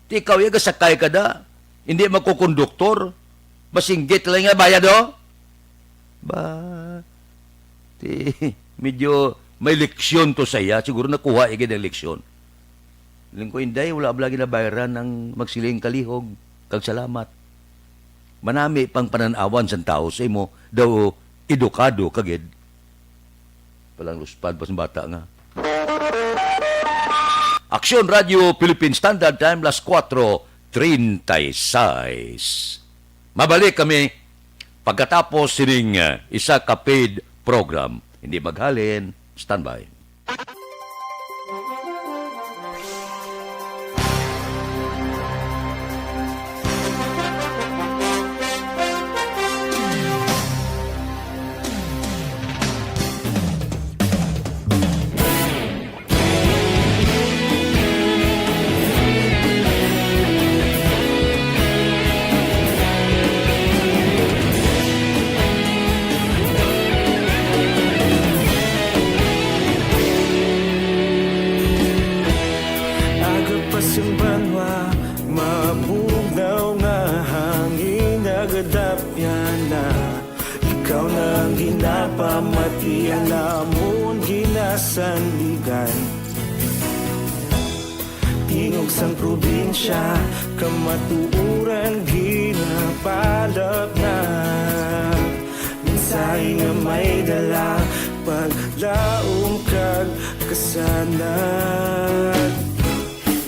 Ti ikaw, ya, gasakay ka da. Hindi magkukonduktor. Masinggit lang nga bayad, oh. Ba, ti, medyo may leksyon to sa iya. Siguro nakuha iya gid ang leksyon. Ling ko, "Inday, wala bala ginabayaran ang magsiling kalihog kag salamat. Manami pang panan-awan sang tawo sa imo, daw edukado ka gid." Palang luspad pa sang bata nga. Aksyon Radio Philippine Standard Time, las kuwatro treinta y seis. Mabalik kami pagkatapos sining, uh, isa ka paid program. Hindi maghalin, standby. Aga pa sing banwa, mabugnaw nga hangin, nagadapyan na. Ikaw na ang ginapamati, ang amon ginasandigan. Tingog sang probinsya, kamatuoran ginapalapnat. Mensahe nga may dala, paglaom kag kasanag.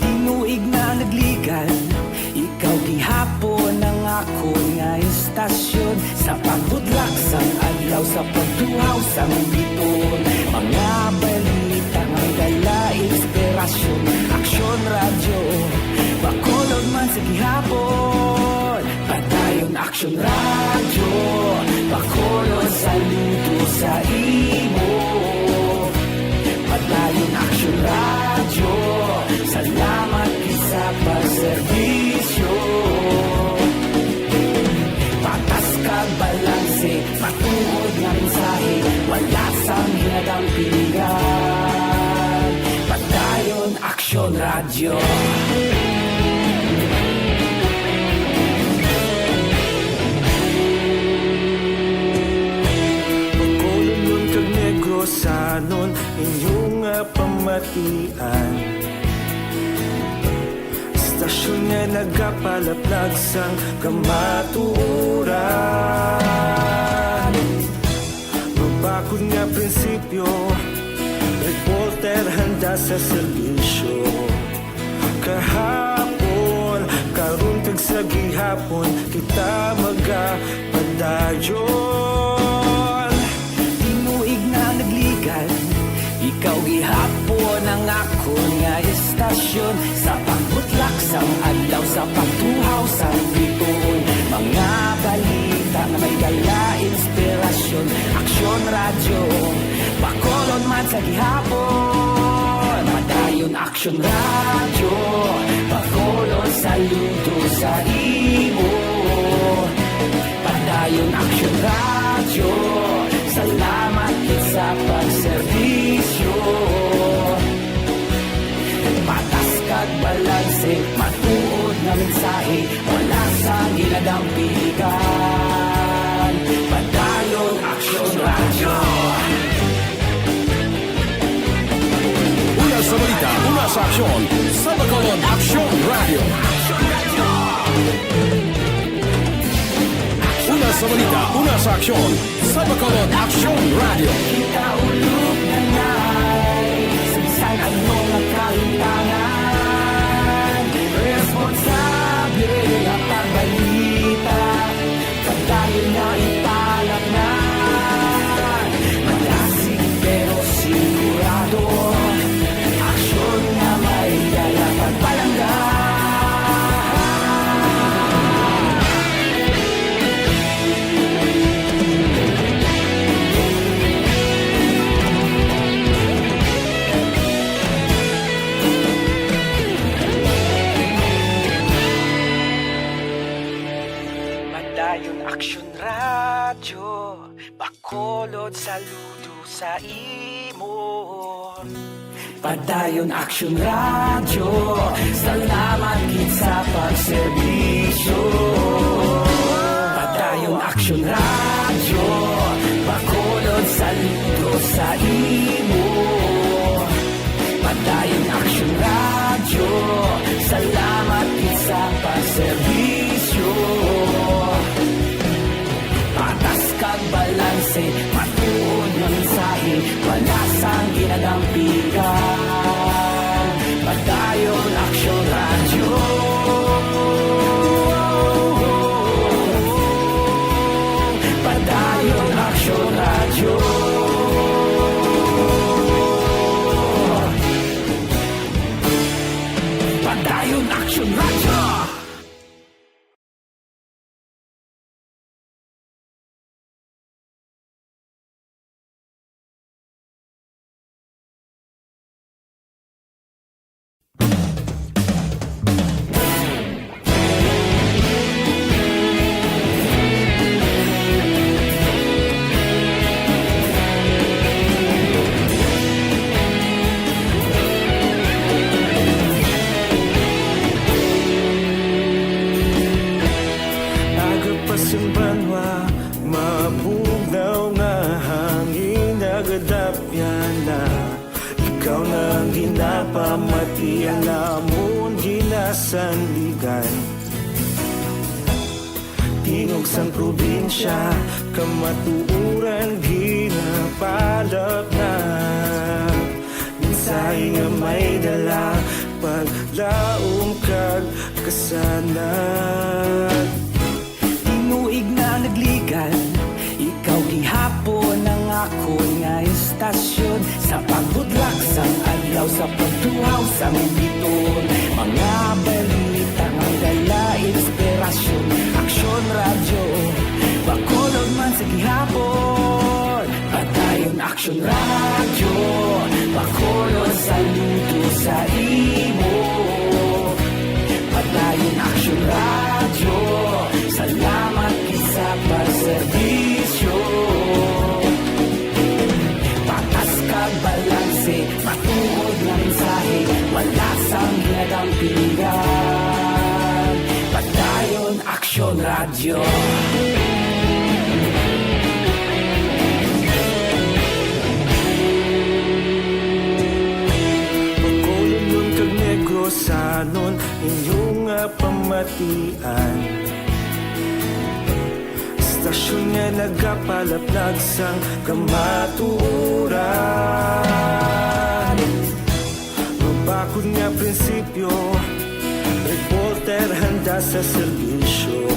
Tinuig na nagligan, ikaw gihapon ang akon nga istasyon. Sa pagbudlak sang adlaw, sa pagtuhaw sang biton, mga balita nga dala inspirasyon. Aksyon Radyo, Bacolod man sa gihapon. Padayon Aksyon Radyo, Bacolod, saludo sa imo. Padayon Aksyon Radyo, salamat gid sa pagserbisyo. Patas kag balanse, matuod nga mensahe, wala sang hinadampingan. Padayon Aksyon Radyo. Bacolodnon kag Negrosanon, inyo nga pamatian. Istasyon nga nagapalaplag sang kamatuoran. Mabakod nga prinsipyo, reporter handa sa serbisyo. Kahapon, karon kag sa gihapon, kita magapadayon. Tinuig na nagligan, ikaw gihapon ang Akon nga istasyon, sa pagbutlak sang adlaw, sa pagtuhaw sang bituon, mga balita nga may dala inspirasyon. Aksyon Radyo, Bacolod man sa gihapon. Padayon Aksyon Radyo, Bacolod saludo sa imo. Padayon Aksyon Radyo, salamat gid sa pagserbisyo. Patas kag balanse, matuod nga mensahe, wala sang ginadampigan. Padayon Aksyon Radyo. Una sa balita, una sa aksyon, sa Bacolod Aksyon Radyo. Una sa balita, una sa aksyon, sa Bacolod Aksyon Radyo. Kita ulog na nay, sa bisan ano nga kahimtangan, responsable nga pagbalita. Padayon nga ipalatnan, madasig pero sigurado, aksyon nga may dala pagpalangga. Padayon Aksyon Radyo, Bacolod saludo sa imo. Padayon Aksyon Radyo, salamat gid sa pagserbisyo. Padayon Aksyon Radyo, Bacolod saludo sa imo. Padayon Aksyon Radyo, salamat gid sa pagserbisyo. Patas kag balanse, matuod nga mensahe, wala sang ginadampigan. Padayon Aksyon Radyo. Padayon Aksyon Radyo. Padayon Aksyon Radyo. Aga pa sing banwa, mabugnaw nga hangin, nagadapyan na. Ikaw na ang ginapamati, ang amon ginasandigan. Tingog sang probinsya, kamatuoran ginapalapnag. Mensahe nga may dala, paglaom kag kasanag. Tinuig na nagligan, ikaw gihapon ang akon nga istasyon. Sa pagbutlak sang adlaw, sa pagtuhaw sang bituon, mga balita nga dala inspirasyon. Aksyon Radyo, Bacolod man sa gihapon. Padayon Aksyon Radyo, Bacolod saludo sa imo. Padayon Aksyon Radyo, salamat gid sa pagserbisyo. Patas kag balanse, matuod nga mensahe, wala sang ginadampigan. Padayon Aksyon Radyo. Bacolodnon kag Negrosanon, inyo nga pamatian. Istasyon nga nagapalaplag sang kamatuoran. Mabakod nga prinsipyo, reporter handa sa serbisyo.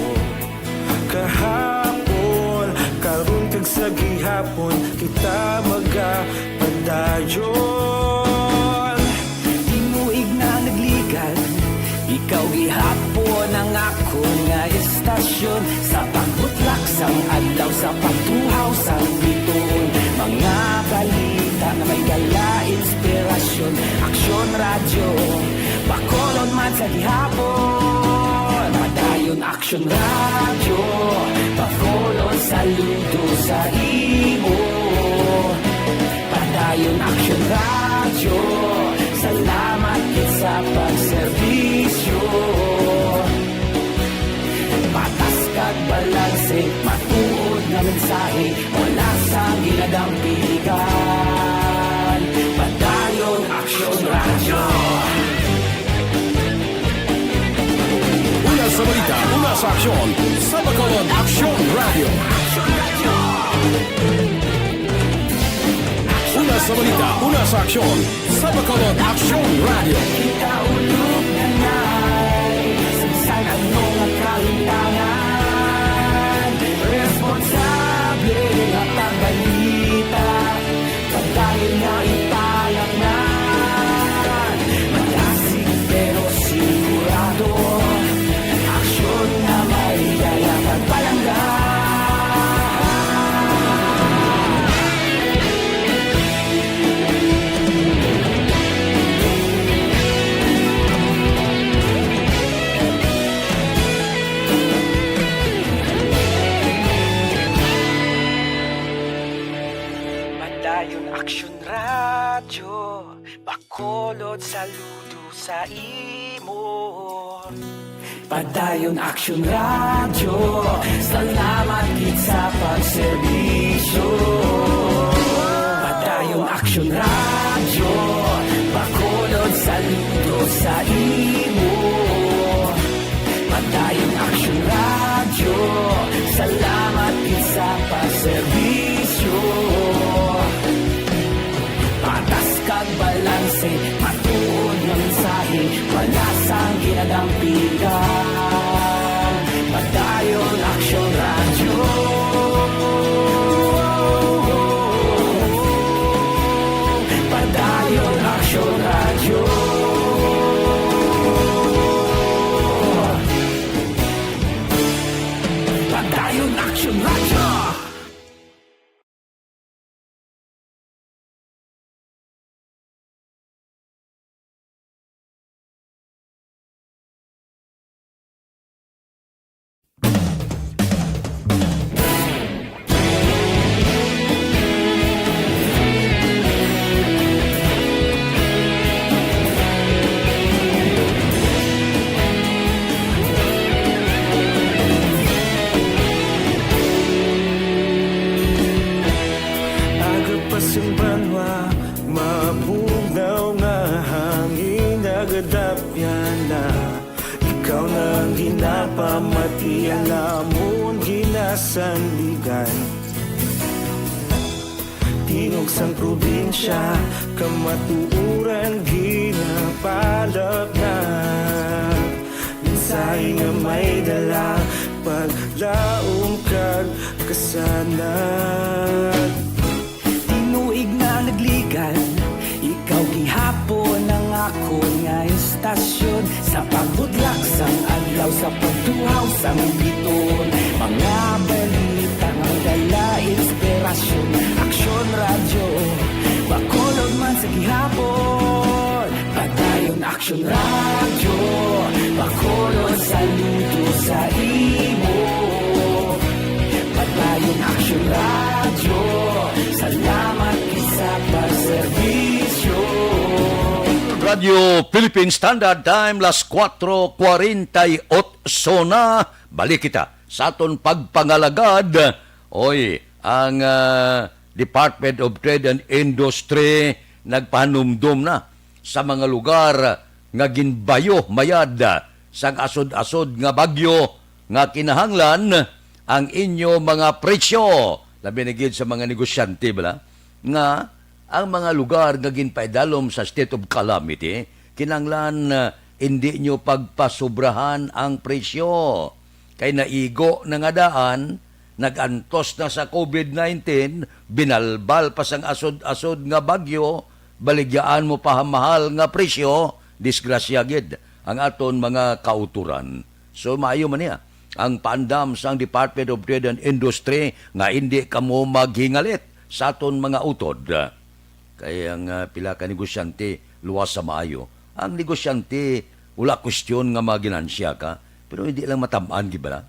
Kahapon, karon kag sa gihapon, kita magapadayon. Sa gihapon, Padayon Action Radio, Bacolod, saludo sa imo. Padayon Action Radio, salamat gid sa pagserbisyo. Patas kag balanse, matuod nga mensahe, wala sang ginadampigan. Padayon Action Radio. Una sa balita, una sa aksyon, sa Bacolod Action Radio. Una sa balita, una sa aksyon, sa Bacolod Action Radio. Kita ulog na nai, sa bisan ano nga kalintangan, responsable nga pagbalita. Padayon nga italaknan, malasig pero sigurado, aksyon nga may dala kag palangga. Padayon Action Radio, Bacolod, saludo sa imo. Padayon Action Radio, salamat gid sa pagserbisyo. Padayon Action Radio, Bacolod, saludo sa imo. Padayon Action Radio, salamat gid sa pagserbisyo. Patas kag balanse, matuod nga mensahe, wala sang ginadampigan. Padayon Action Radio. Padayon Action Radio. Padayon Action Radio. Aga pa sing banwa, mabugnaw nga hangin nagadapyan na. Ikaw na ang ginapamati, ang amon ginasandigan. Tingog sang probinsya, kamatuoran ginapalapnag. Mensahe nga may dala, paglaom kag kasanag. Tinuig na nagligan, ikaw gihapon ang akon nga istasyon. Sa pagbudlak sang adlaw, sa pagtuhaw sang biton, mga balita nga dala inspirasyon. Aksyon Radyo, Bacolod man sa gihapon. Padayon Aksyon Radyo, Bacolod, saludo sa imo. Padayon Aksyon Radyo, salamat gid sa pagserbisyo. Radyo Philippine Standard Time, las kuwatro kuwarenta y otso na. Balik kita sa aton pagpangalagad. Oy, ang, ah, Department of Trade and Industry nagpahanumdom na sa mga lugar nga ginbayo mayad sang asod-asod nga bagyo nga kinahanglan ang inyo mga presyo, labi na gid sa mga negosyante, bala, nga ang mga lugar nga ginpaidalom sa state of calamity, kinahanglan, ah, indi nyo pagpasubrahan ang presyo. Kay naigo na nga daan, nag-antos na sa covid nineteen, binalbal pa sang asod-asod nga bagyo, baligyaan mo pa mahal nga presyo, disgrasya gid ang aton mga kautoran. So, maayo man niya ang paandam sang Department of Trade and Industry nga indi kamo maghingalit sa aton mga utod. Kay ang, ah, pila ka negosyante luwas sa maayo. Ang negosyante Wala kwestiyon nga maginansya ka, pero hindi lang matam-an, di ba?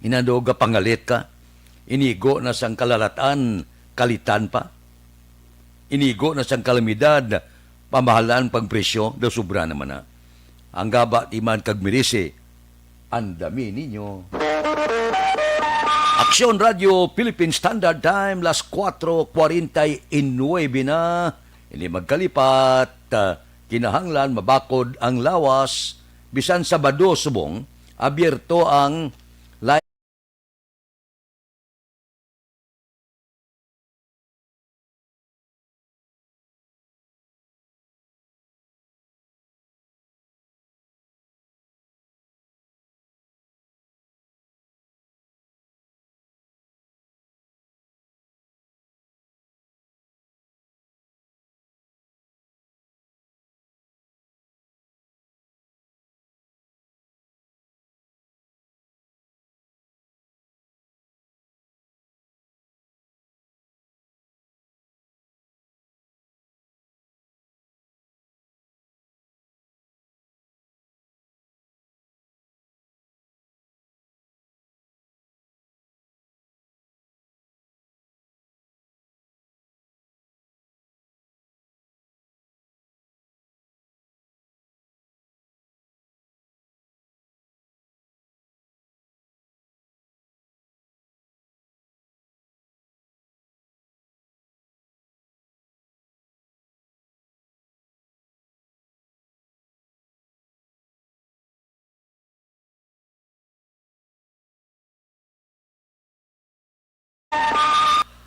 Inano, gapangalit ka, inigo na sang kalalat-an, kalitan pa. Inigo na sang kalamidad, pamahalan pang presyo, daw sobra naman na. Ang gaba, timan kag mirisi, andami ninyo. Aksyon Radio Philippine Standard Time, las kuwatro kwarenta y nuebe na. Hindi magkalipat, ah, kinahanglan mabakod ang lawas. Bisan Sabado subong, abierto ang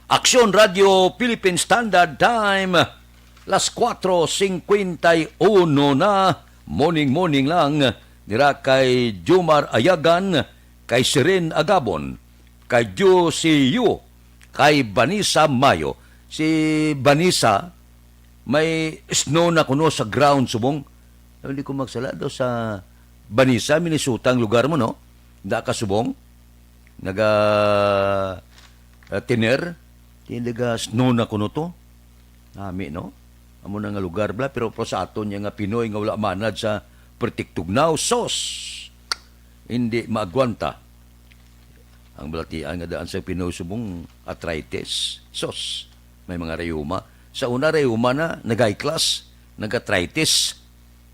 Aksyon Radio Philippine Standard Time, las kuwatro singkwenta y uno na. Morning, morning lang. Dira kay Jumar Ayagan, kay Siren Agabon, kay Juicy Yu, kay Vanessa Mayo. Si Vanessa, may snow na kuno sa ground subong. Hindi ko magsala daw sa Vanessa, Minnesota ang lugar mo, no? Da ka subong? Naga, ah, tiner? Di naga snow na kuno to? Nami, no? Amo na nga lugar bala, pero, pero sa aton niya nga Pinoy nga wala manad sa pertik tugnaw, sos! Hindi maagwanta. Ang balatian nga daan sa Pinoy subong arthritis. Sos, may mga rayuma. Sa una, rayuma na, nag-high class, nag-arthritis.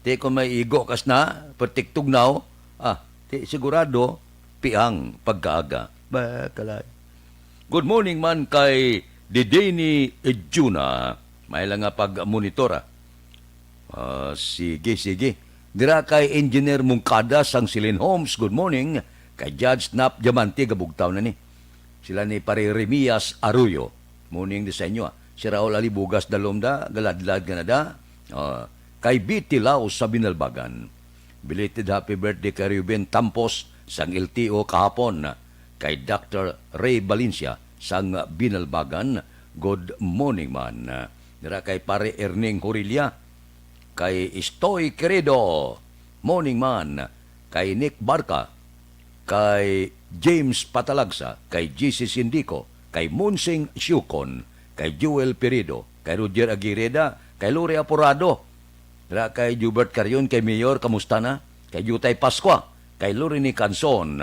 Di ko may igo kas na, pertik tugnaw, ah, di sigurado, piang pagkaaga. Ba, kalay. Good morning man kay Didini Juna. May lang nga pag-monitora. Ah, sige, sige. Dira kay Engineer Mungkada sang Silin Homes, good morning. Kay Judge Nap Diamante, gabugtaw na ni. Sila ni Pare Remias Arroyo. Morning di sa inyo, ah. Si Raul Alibugas Dalom da, galadlad ka na da. Ah, kay B T Laos sa Binalbagan. Belated happy birthday kay Ruben Tampos sang L T O kahapon. Kay Doctor Ray Valencia sang Binalbagan, good morning man. Dira kay Pare Erning Horilla, kay Istoy Querido, morning man. Kay Nick Barca, kay James Patalagsa, kay G C Sindico, kay Monsing Siukon, kay Joel Pirido, kay Roger Aguirreda, kay Lori Aporado, dira kay Jubert Carion, kay Mayor, kamusta na? Kay Jutay Pascua, kay Lorini Canson,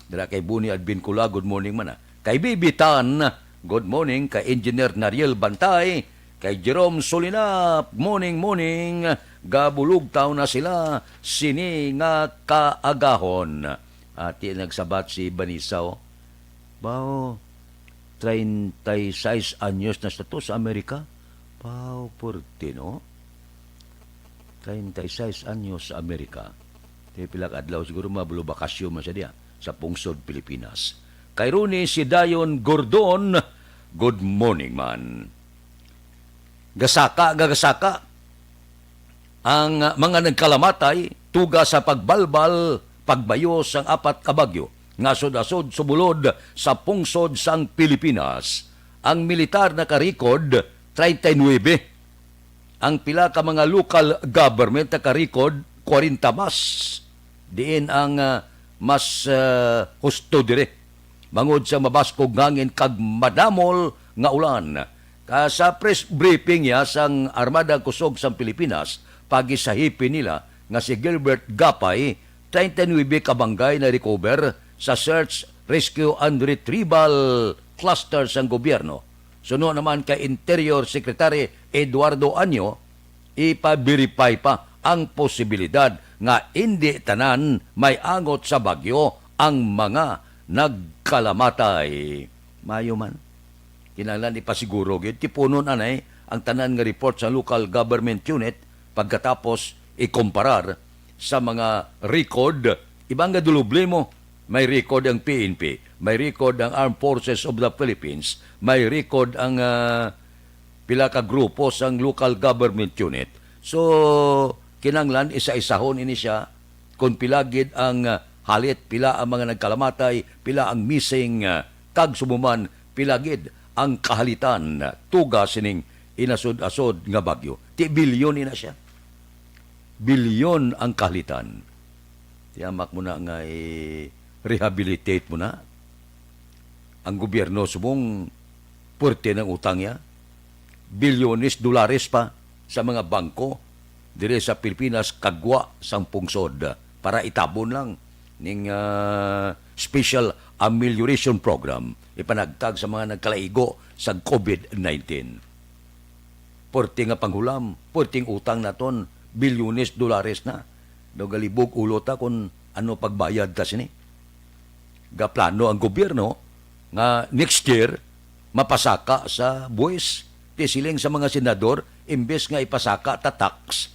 dira kay Buni Advincula, good morning man, ah. Kay Bibi Tan, good morning. Kay Engineer Nariel Bantay, kay Jerome Solinap, morning, morning. Gabulugtaw na sila sini nga kaagahon. Ati nagsabat si Vanessa, oh. Bao, treinta y seis anyos na sa to sa Amerika. Bao, purti, no? Treinta y seis anyos sa Amerika. Di pila ka adlaw siguro, mabulubakasyon man siya diya sa pungsod Pilipinas. Kay Ronnie si Dayon Gordon, good morning man. Gasaka, gagasaka. Ang, ah, mga nagkalamatay, tuga sa pagbalbal, pagbayo sang apat ka bagyo nga asod-asod sumulod sa pungsod sang Pilipinas. Ang militar naka-record treinta y nuebe. Ang pila ka mga local government naka-record kwarenta mas. Diin ang, ah, mas, ah, husto diri. Bangod sa mabaskog nga hangin kag madamol nga ulan. Ka-, sa press briefing niya sang Armada Kusog sang Pilipinas, pagisahipi nila nga si Gilbert Gapay, treinta y nuebe ka banggay na recover sa Search, Rescue and Retrieval Cluster sang gobyerno. Suno naman kay Interior Secretary Eduardo Anyo, ipa-verify pa ang posibilidad nga indi tanan may angot sa bagyo ang mga nagkalamatay. Mayo man. Kinahanglan ipasiguro gyud, tipunon anay ang tanan nga report sa local government unit pagkatapos ikumparar sa mga record. Iba nga dulubli mo, may record ang P N P, may record ang Armed Forces of the Philippines, may record ang, ah, pila ka grupo sang local government unit. So, kinahanglan isa-isahon ini siya kung pila gid ang, ah, halit, pila ang mga nagkalamatay, pila ang missing, ah, kag subong man pila gid ang kahalitan, ah, tuga sining inasod-asod nga bagyo. Ti bilyon ina siya. Bilyon ang kahalitan. Tiyamak mo na nga i-rehabilitate mo na. Ang gobyerno subong puwerte ng utang niya. Bilyones dolares pa sa mga bangko diri sa Pilipinas kagwa sang pungsod para itabon lang ning, ah, Special Amelioration Program ipanagtag sa mga nagkalaigo sa covid nineteen. Puwerte nga panghulam, puwerteng utang naton, bilyones dolares na. Daw galibog ulo ta kung ano pagbayad ta sini. Gaplano ang gobyerno nga next year mapasaka sa buwis. Ti siling sa mga senador, imbes nga ipasaka ta tax,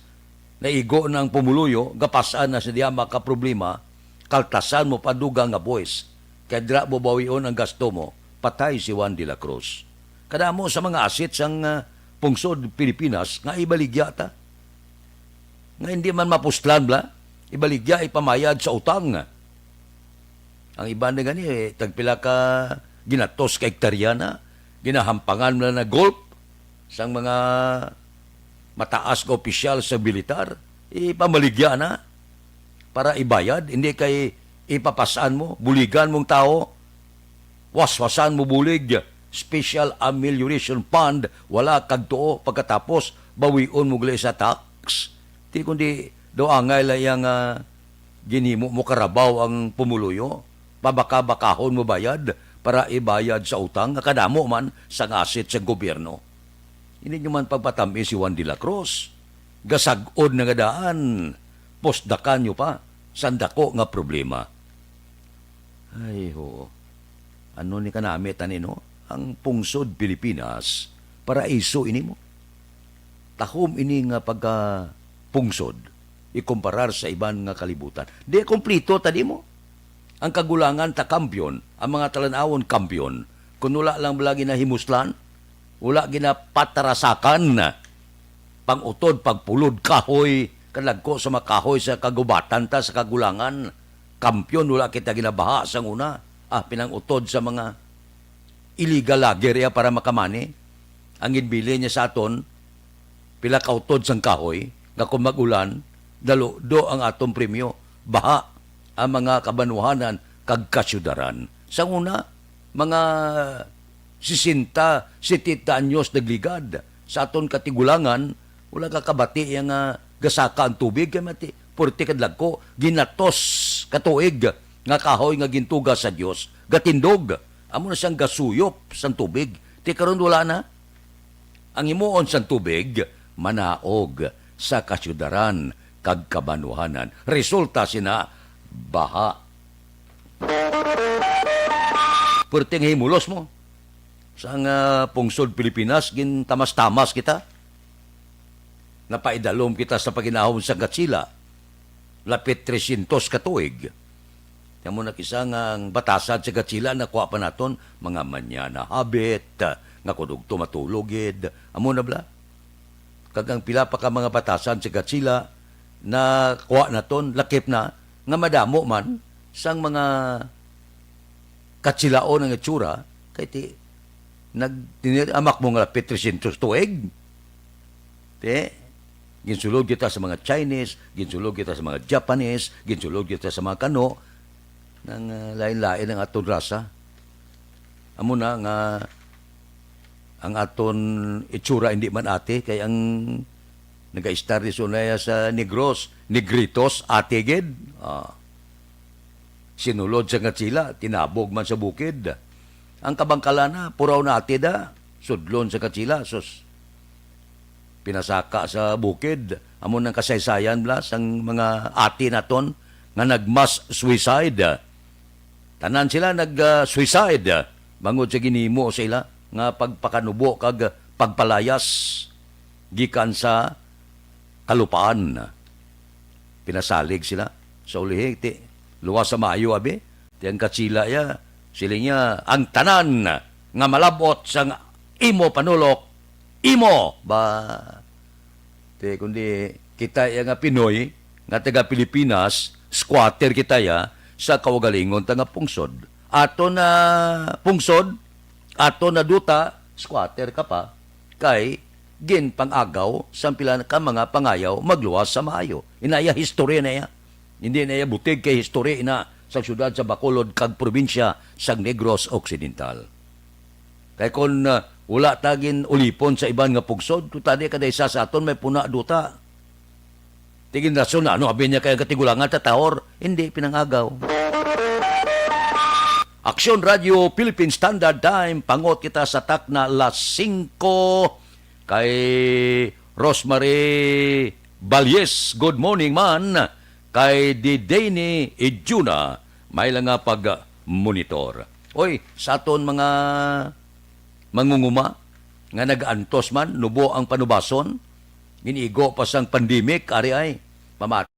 naigo na ang pumuluyo, gapas-an na sa diya makaproblema, kaltasan mo pa dugang nga buwis. Kay dira mo bawion ang gasto mo, patay si Juan de la Cruz. Kadamo sa mga asset sang, ah, pungsod Pilipinas nga ibaligya ta. Nga hindi man mapuslan bala, ibaligya, ipamayad sa utang. Ang iban na gani, eh, tagpila ka ginatos ka hektarya na, ginahampangan na na golf sang mga mataas nga opisyal sa militar, ipamaligya na para ibayad, hindi kay ipapas-an mo, buligan mong tawo, waswasan mo bulig, Special Amelioration Fund, wala kag tuo, pagkatapos bawion mo gali sa tax. Ti kundi daw angay lang yang, ah, ginhimo mo karabaw ang pumuluyo, pabaka-bakahon mo bayad para ibayad sa utang nga kadamo man sang asset sa gobyerno. Hindi nyo man pagpatam-i si Juan de la Cruz. Gasag-od na nga daan, pusdakan nyo pa sang dako nga problema. Ay, ho. Ano ni kanami tani, no? Ang pungsod Pilipinas, paraiso ini mo. Tahom ini nga pagka-pungsod, ikumparar sa iban nga kalibutan. Di kompleto tani mo. Ang kagulangan ta kampiyon, ang mga talan-awon kampiyon. Kung wala lang bala ginahimuslan, wala ginapatarasakan, pang-utod, pagpulod, kahoy, kadagko sa mga kahoy sa kagubatan ta sa kagulangan. Kampiyon, wala kita ginabaha sang una. Ah, pinang-utod sa mga illegal logger iya para makamani. Ang ginbilin niya sa aton, pila ka utod sang kahoy, nga kung mag-ulan, daludo ang aton premyo, baha ang mga kabanwahanan kag kasyudaran. Sang una, mga sesenta, setenta anyos nagligad. Sa aton katigulangan, wala ka kabati iya nga gasaka ang tubig, kay mati, purti kadlagko, ginatos ka tuig nga kahoy nga gintuga sa Dios, gatindog. Amo na siyang gasuyop sang tubig. Ti karon wala na. Ang himuon sang tubig, manaog sa kasyudaran kag kabanwahanan. Resulta sina, baha. Purti nga himulos mo. Sa nga pungsod Pilipinas, gintamas-tamas kita. Napaidalom kita sa paginahom sa Godzilla. Lapit trescientos ka tuig. Amo na kisa nga ang batasan sa Godzilla nakuha pa naton, mga manyana habit, nga kudugto matulog gid. Amo na bala. Kag ang pila pa ka mga batasan sa Godzilla nakuha naton, lakip na, nga madamo man sang mga katsilaon ang itsura, kay ti, nag-, tinir-, amak mo nga lapit trescientos tuig. Ti, ginsulod kita sa mga Chinese, ginsulod kita sa mga Japanese, ginsulod kita sa mga kano, nang, ah, lain-lain ang aton rasa. Amo na nga ang aton itsura hindi man ati, kay ang Nagaistar di sunaya sa Negros, Negritos, ate gid. Ah. Sinulod sa Gatchila, tinabog man sa bukid. Ang kabangkalan na, puraw na ate da, sudlon sa Gatchila, sus. Pinasaka sa bukid, amo nang kasaysayan bala sang mga ate naton nga nag-mass suicide. Tanan sila nag, ah, suicide, ah, bangod sa ginhimo sa ila nga pagpakanubo kag pagpalayas gikan sa kalupaan. Pinasalig sila sa ulihi, ti, luwas sa maayo, abi. Ti ang Gatchila ya, siling niya, "Ang tanan nga malabot sang imo panulok, imo." Ba, ti, kundi kita ya nga Pinoy, nga taga Pilipinas, squatter kita ya, sa kaugalingon ta nga pungsod. Ato na pungsod, ato na duta, squatter ka pa, kay ginpang-agaw sang pila ka mga pangayaw magluwas sa maayo. Inaya, history na iya. Hindi na iya butig kay history ina sang siyudad sa Bacolod kag probinsya sang Negros Occidental. Kay kon, ah, wala ta gin-ulipon sa iban nga pungsod, kung tani kada isa sa aton may puna duta. Tigin rason na, ano, abi niya kay ang katigulangan tatahor, hindi pinangagaw. Aksyon Radio Philippine Standard Time, pangot kita sa takna las singko. Kay Rosemary Balles, good morning man. Kay Dideni Ijuna, may lang nga pag-monitor. Oy, sa aton mga mangunguma nga nag-antos man, nubo ang panubason, ginigo pa sang pandemic, ari ay, pama-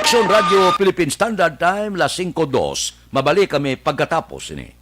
Aksyon Radio Philippine Standard Time, las singko dos. Mabalik kami pagkatapos ini.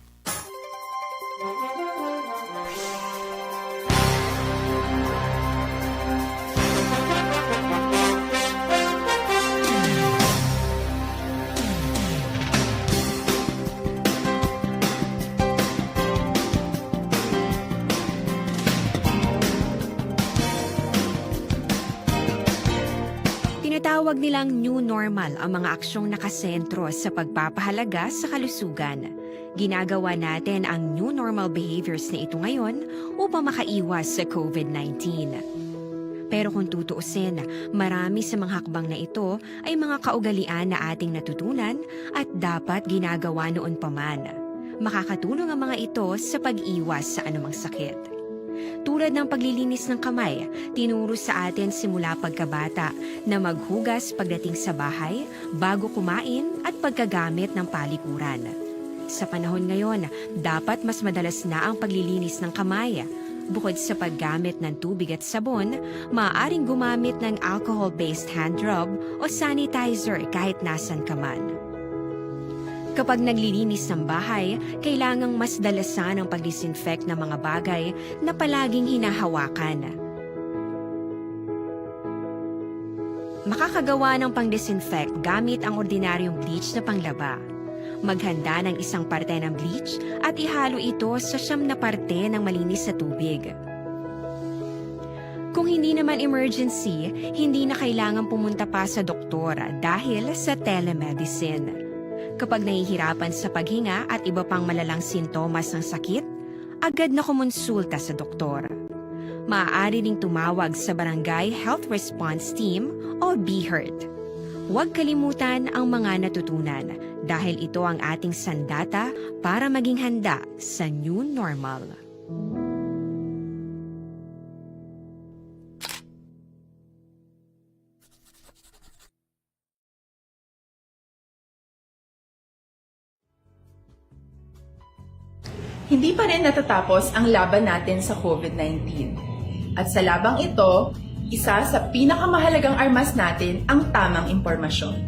Tinatawag nilang new normal ang mga aksyong nakasentro sa pagpapahalaga sa kalusugan. Ginagawa natin ang new normal behaviors na ito ngayon upang makaiwas sa covid nineteen. Pero kung tutuusin, marami sa mga hakbang na ito ay mga kaugalian na ating natutunan at dapat ginagawa noon pa man. Makakatulong ang mga ito sa pag-iwas sa anumang sakit. Tulad ng paglilinis ng kamay, tinuro sa atin simula pagkabata na maghugas pagdating sa bahay, bago kumain, at pagkagamit ng palikuran. Sa panahon ngayon, dapat mas madalas na ang paglilinis ng kamay. Bukod sa paggamit ng tubig at sabon, maaaring gumamit ng alcohol-based hand rub o sanitizer kahit nasan ka man. Kapag naglilinis ng bahay, kailangang mas dalasan ang pag-disinfect ng mga bagay na palaging hinahawakan. Makakagawa ng pang-disinfect gamit ang ordinaryong bleach na panglaba. Maghanda ng isang parte ng bleach at ihalo ito sa siyam na parte ng malinis na tubig. Kung hindi naman emergency, hindi na kailangan pumunta pa sa doktor dahil sa telemedicine. Kapag nahihirapan sa paghinga at iba pang malalang sintomas ng sakit, agad na kumonsulta sa doktor. Maaari ring tumawag sa Barangay Health Response Team o BHERT. Huwag kalimutan ang mga natutunan dahil ito ang ating sandata para maging handa sa new normal. Hindi pa rin natatapos ang laban natin sa COVID nineteen. At sa labang ito, isa sa pinakamahalagang armas natin ang tamang impormasyon.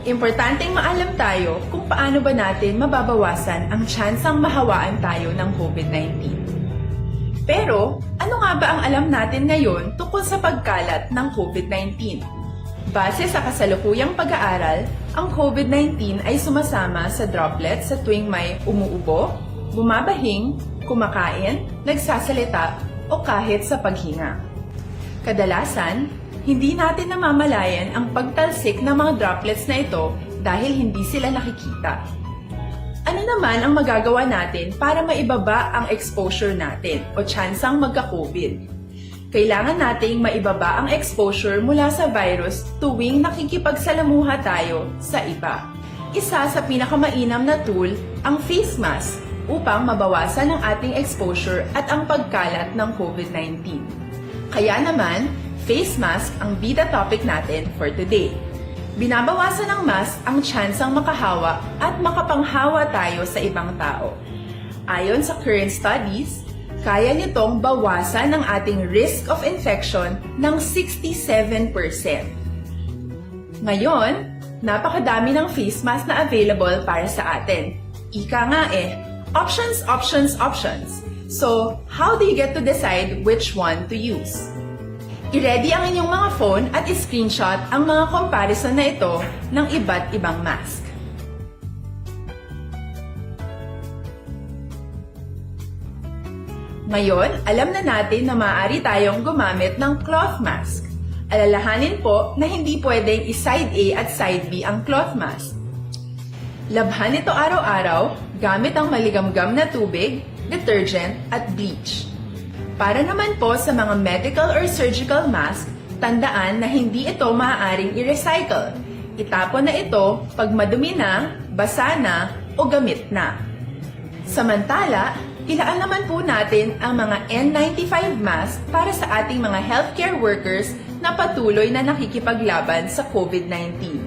Importanteng maalam tayo kung paano ba natin mababawasan ang tsansang mahawaan tayo ng COVID nineteen. Pero, ano nga ba ang alam natin ngayon tungkol sa pagkalat ng COVID nineteen? Base sa kasalukuyang pag-aaral, ang COVID nineteen ay sumasama sa droplets sa tuwing may umuubo, bumabahing, kumakain, nagsasalita, o kahit sa paghinga. Kadalasan, hindi natin namamalayan ang pagtalsik ng mga droplets na ito dahil hindi sila nakikita. Ano naman ang magagawa natin para maibaba ang exposure natin o tsansang magka-COVID? Kailangan nating maibaba ang exposure mula sa virus tuwing nakikipagsalamuha tayo sa iba. Isa sa pinakamainam na tool ang face mask upang mabawasan ang ating exposure at ang pagkalat ng COVID nineteen. Kaya naman, face mask ang bida topic natin for today. Binabawasan ng mask ang tsansang makahawa at makapanghawa tayo sa ibang tao. Ayon sa current studies, kaya nitong bawasan ang ating risk of infection ng sixty-seven percent. Ngayon, napakadami ng face mask na available para sa atin. Ika nga eh, options, options, options. So, how do you get to decide which one to use? I-ready ang inyong mga phone at i-screenshot ang mga comparison na ito ng iba't ibang mask. Ngayon, alam na natin na maaari tayong gumamit ng cloth mask. Alalahanin po na hindi pwedeng i-side A at side B ang cloth mask. Labhan ito araw-araw gamit ang maligamgam na tubig, detergent, at bleach. Para naman po sa mga medical or surgical mask, tandaan na hindi ito maaaring i-recycle. Itapon na ito pag madumi na, basa na, o gamit na. Samantala, ilaan naman po natin ang mga N ninety-five mask para sa ating mga healthcare workers na patuloy na nakikipaglaban sa COVID nineteen.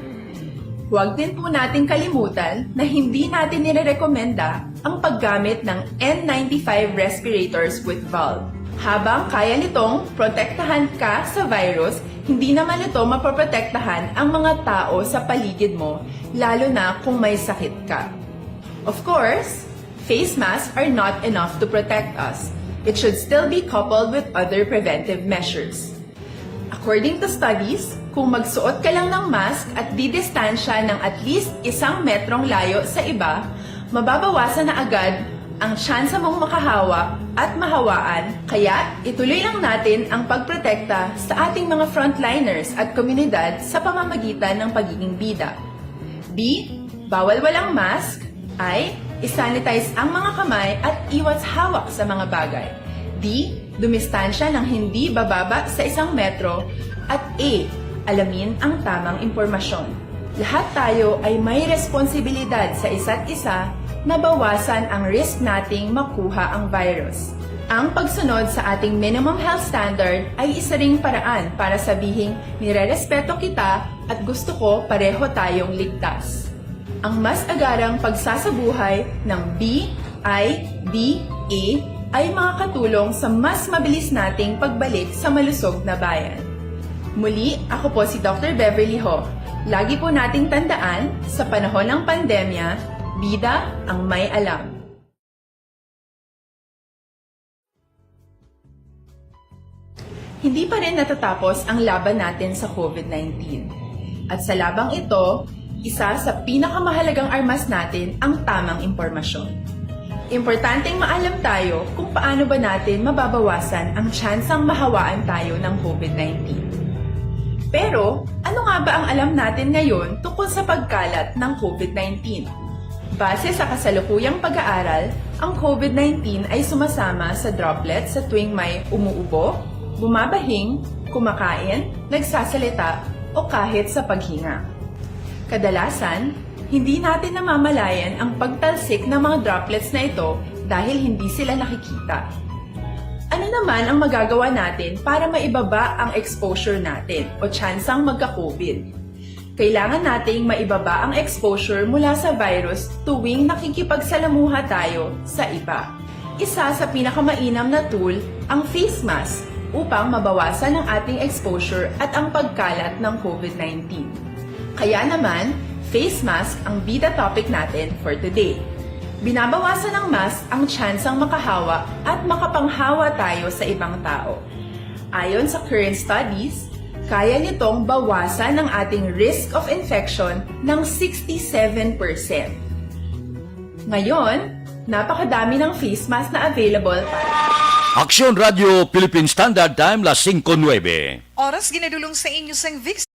Huwag din po nating kalimutan na hindi natin nirerekomenda ang paggamit ng N ninety-five respirators with valve. Habang kaya nitong protektahan ka sa virus, hindi naman ito mapoprotektahan ang mga tao sa paligid mo, lalo na kung may sakit ka. Of course, face masks are not enough to protect us. It should still be coupled with other preventive measures. According to studies, kung magsuot ka lang ng mask at didistansya ng at least isang metrong layo sa iba, mababawasan na agad ang tsansa mong makahawa at mahawaan, kaya ituloy lang natin ang pagprotekta sa ating mga frontliners at komunidad sa pamamagitan ng pagiging bida. B, bawal walang mask. I, isanitize ang mga kamay at iwas hawak sa mga bagay. D, dumistansya ng hindi bababa sa isang metro. At A, alamin ang tamang impormasyon. Lahat tayo ay may responsibilidad sa isa't isa na bawasan ang risk nating makuha ang virus. Ang pagsunod sa ating minimum health standard ay isa ring paraan para sabihing nirerespeto kita at gusto ko pareho tayong ligtas. Ang mas agarang pagsasabuhay ng B I D A ay makakatulong sa mas mabilis nating pagbalik sa malusog na bayan. Muli, ako po si Doctor Beverly Ho. Lagi po nating tandaan, sa panahon ng pandemya, bida ang may alam. Hindi pa rin natatapos ang laban natin sa COVID nineteen. At sa labang ito, isa sa pinakamahalagang armas natin ang tamang impormasyon. Importanteng maalam tayo kung paano ba natin mababawasan ang tsansang mahawaan tayo ng COVID nineteen. Pero, ano nga ba ang alam natin ngayon tungkol sa pagkalat ng COVID nineteen? Base sa kasalukuyang pag-aaral, ang COVID nineteen ay sumasama sa droplet sa tuwing may umuubo, bumabahing, kumakain, nagsasalita, o kahit sa paghinga. Kadalasan, hindi natin namamalayan ang pagtalsik ng mga droplets na ito dahil hindi sila nakikita. Ano naman ang magagawa natin para maibaba ang exposure natin o tsansang magka-COVID? Kailangan nating maibaba ang exposure mula sa virus tuwing nakikipagsalamuha tayo sa iba. Isa sa pinakamainam na tool ang face mask upang mabawasan ang ating exposure at ang pagkalat ng covid nineteen. Kaya naman, face mask ang bida topic natin for today. Binabawasan ng mask ang tsansang makahawa at makapanghawa tayo sa ibang tao. Ayon sa current studies, kaya nitong bawasan ang ating risk of infection ng sixty-seven percent. Ngayon, napakadami ng face mask na available para Aksyon Radio Philippine Standard Time, las singko nuebe. Oras ginadulong sa inyo sang Vix.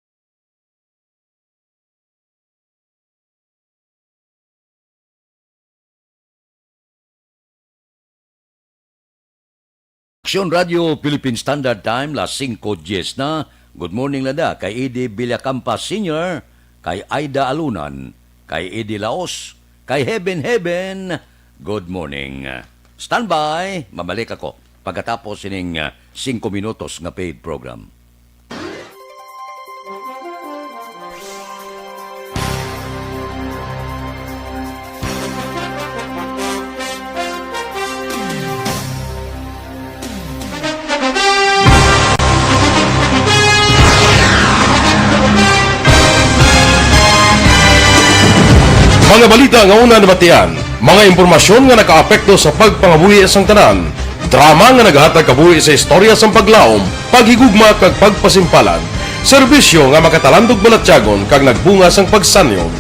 Aksyon Radio Philippine Standard Time, las singko dies na. Good morning, lada, kay Eddie Villacampa Senior, kay Aida Alunan, kay Eddie Laos, kay Heaven Heaven. Good morning. Standby, mabalik ako pagkatapos sining, ah, singko minutos nga paid program. Mga balita nga una nabatian, mga impormasyon nga nakaapekto sa pagpangabuhi sang tanan, drama nga nagahatag kabuhi sa istorya sang paglaom, paghigugma, kag pagpasimpalan, serbisyo nga makatalandog balatyagon kag nagbunga sang pagsanyog.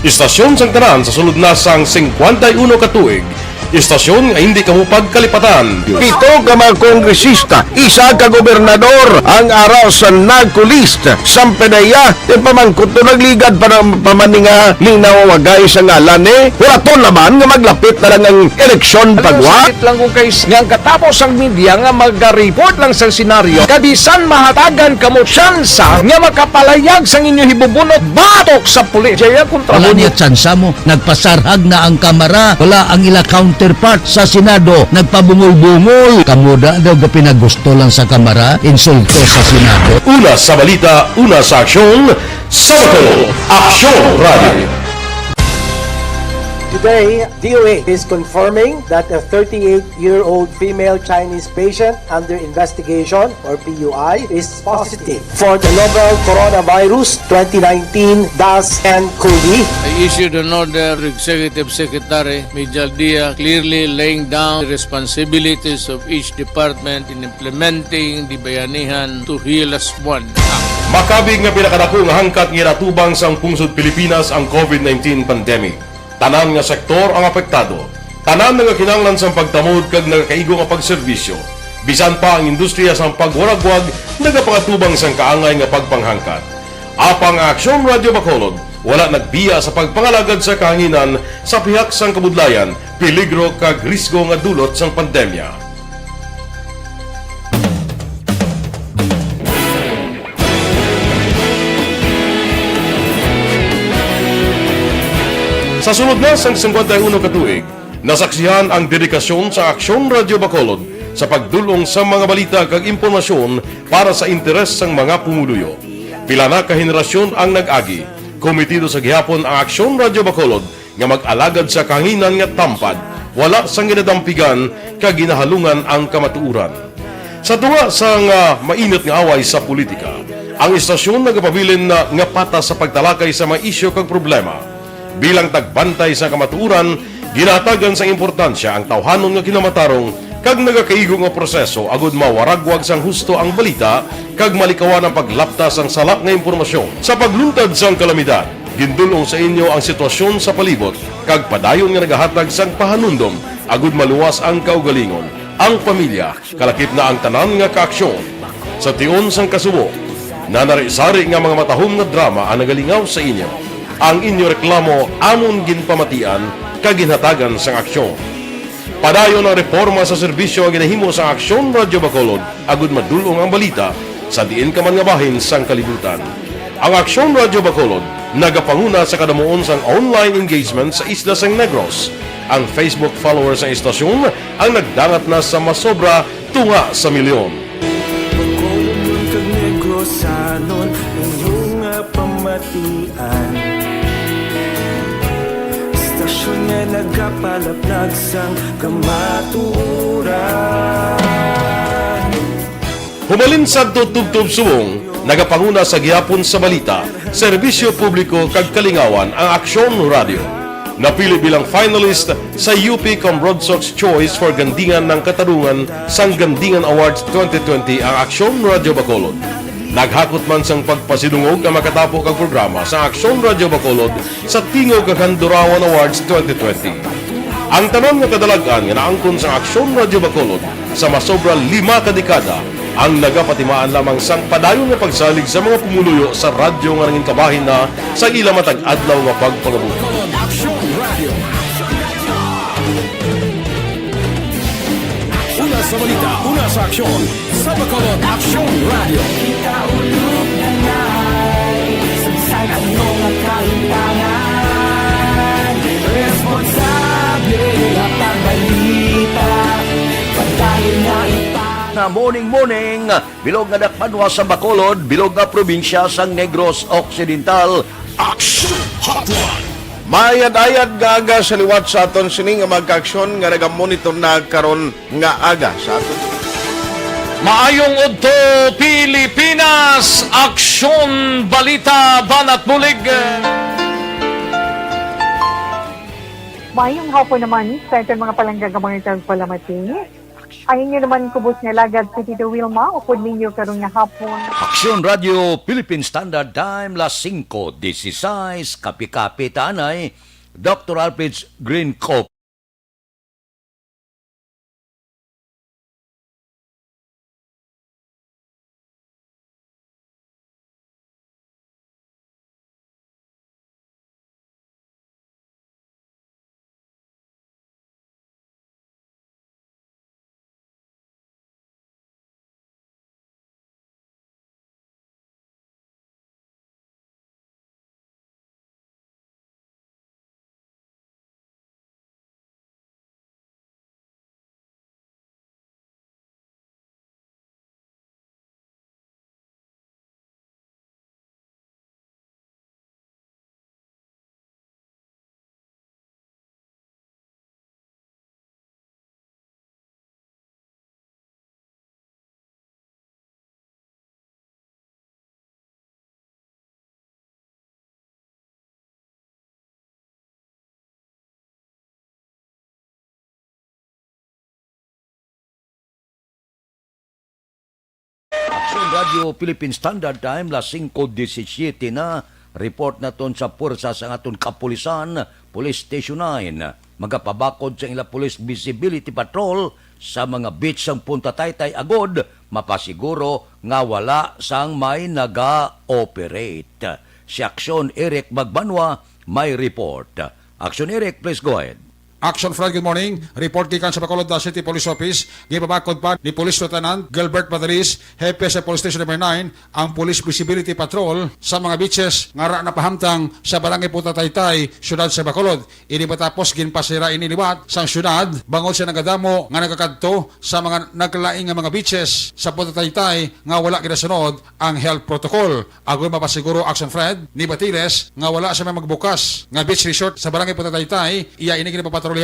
Istasyon sang tanan sa sulod na sang singkwenta y uno ka tuig. Istasyon nga hindi kamo pagkalipatan. Pito ka mga kongresista, isa ka gobernador ang ara sa narco list sang PDEA. Ti pamangkot to, nagligad pa na, pa man ni nga linaw wagay sa ngalan ni. Huraton naman nga maglapit na lang ang eleksyon, pagwa. Sakit lang kung kay s-, nga ang katapos ang media nga maga-report lang sa senaryo, kabisan mahatagan kamo tsansa nga makapalayag sang inyo hibubunot batok sa pulis. Jaya kontra Wala mo. Niya tsansa mo. Nagpasarhag na ang Kamara. Wala ang ila counterpart sa Senado. Nagpabungol-bungol. Kamo da daw gapinagusto lang sa Kamara, insulto sa Senado. Una sa balita, una sa aksyon, sa Bacolod, Aksyon Radio. Today, D O A is confirming that a thirty-eight-year-old female Chinese patient under investigation, or P U I, is positive for the novel coronavirus twenty nineteen dash N COVID. I issued an order to Executive Secretary Mijal Dia, clearly laying down the responsibilities of each department in implementing the Bayanihan to Heal Us One Act. Makabig nga pinakadako nga hangkat nga ginatubang sang pungsod Pilipinas ang COVID nineteen pandemic. Tanan nga sektor ang apektado. Tanan nagakinahanglan sang pagtamod kag nagakaigo nga pagserbisyo. Bisan pa ang industriya sang pagwaragwag nagapangatubang sang kaangay nga pagpanghangkat. Apang ang Aksyon Radio Bacolod wala nagbiya sa pagpangalagad sa kahanginan sa pihak sang kabudlayan, peligro kag risgo nga dulot sang pandemya. Sa sulod na sang singkwenta y uno ka tuig, nasaksihan ang dedikasyon sa Aksyon Radio Bacolod sa pagdul-ong sa mga balita kag impormasyon para sa interes sang mga pumuluyo. Pila na ka henerasyon ang nag-agi. Komitido sa gihapon ang Aksyon Radio Bacolod nga mag-alagad sa kahanginan nga tampad, wala sang ginadampigan kag ginahalungan ang kamatuoran. Sa tunga sang, ah, mainit nga away sa politika, ang istasyon nagapabilin na nga patas sa pagtalakay sa mga isyu kag problema. Bilang tagbantay sa kamatuoran, ginahatagan sang importansya ang tawhanon nga kinamatarong kag nagakaigo nga proseso agud mawaragwag sang husto ang balita kag malikawan ang paglapta sang sala nga impormasyon. Sa pagluntad sang kalamidad, gindul-ong sa inyo ang sitwasyon sa palibot kag padayon nga nagahatag sang pahanumdom agud maluwas ang kaugalingon, ang pamilya, kalakip na ang tanan nga kaaksyon. Sa tion sang kasubo, nanari-sari nga mga matahom nga drama ang nagalingaw sa inyo. Ang inyo reklamo amon ginpamatian kag ginhatagan sang aksyon. Padayon ang reporma sa serbisyo nga ginahimo sang Aksyon Radyo Bacolod agud madul-ong ang balita sa diin ka man nga bahin sang kalibutan. Ang Aksyon Radyo Bacolod nagapanguna sa kadamuon sang online engagement sa isla sang Negros. Ang Facebook followers sang istasyon ang nagdangat na sa masobra tunga sa milyon. Bacolod kag Negrosanon, inyo nga Pamatian. Stasyon nga nagapalaplag sang kamatuoran. Humalin sadto tubtob subong, nagapanguna sa gihapon sa balita, serbisyo publiko kag kalingawan ang Aksyon Radio. Napili bilang finalist sa U P Cambronsox Choice for Gandingan ng Katarungan sang Gandingan Awards twenty twenty ang Aksyon Radio Bacolod. Naghakot man sang pagpasidungog ang makatapo kag programa sa Aksyon Radio Bacolod sa Tingog kag Handurawan Awards twenty twenty. Ang tanan nga kadalag-an nga naangkon sa Aksyon Radio Bacolod sa masobra lima ka dekada ang nagapatimaan lamang sang padayon nga pagsalig sa mga pumuluyo sa radyo nga nangin kabahin na sa ila matag adlaw nga pagpangabuhi. Aksyon Radio. Una sa balita, una sa aksyon, sa Bacolod Aksyon Radio. Kita ulog na na'y sagsay ano nga kahintangan. Responsable nga pagbalita, padayon nga ipang- Na morning, morning. Bilog nga dakbanwa sa Bacolod, bilog nga probinsya sang Negros Occidental. Action Hotline. Maayad-ayad nga aga sa liwat sa aton sini nga mga kaaksyon nga nagamonitor na karon nga aga sa aton. Maayong udto, Pilipinas! Aksyon, balita, banat bulig! Maayong hapon naman sa aton mga palangga nga mga tagpalamati. Ang inyo naman kubos nga alagad si Tito Wilma, upod ninyo karon nga hapon. Aksyon Radio Philippine Standard Time, las singko dieciséis, kape-kape ta anay, Doctor Alfred's Green Coffee. Aksyon Radio Philippine Standard Time, las singko diecisiete na. Report naton sa puwersa sang aton kapulisan, Police Station nine. Magapabakod sa ila police visibility patrol sa mga beach sang Punta Taytay agod mapasiguro nga wala sang may naga-operate. Si Aksyon Eric Magbanwa may report. Aksyon Eric, please go ahead. Action Fred, good morning. Report gikan sa Bacolod City Police Office. Gipabakod pa ni Police Lieutenant Gilbert Badalis, hepe sa Police Station Number nine, ang Police Visibility Patrol sa mga beaches nga ra napahamtang sa Barangay Punta Taytay, Siyudad sa Bacolod. Ini matapos ginpasira ini liwat sang siyudad bangod sa nagadamo nga nagakadto sa mga naglain nga mga beaches sa Punta Taytay nga wala ginasunod ang health protocol. Agod mapasiguro, Action Fred, ni Batiles nga wala sa may magbukas nga beach resort sa Barangay Punta Taytay, iya ini ginapapatrolyahan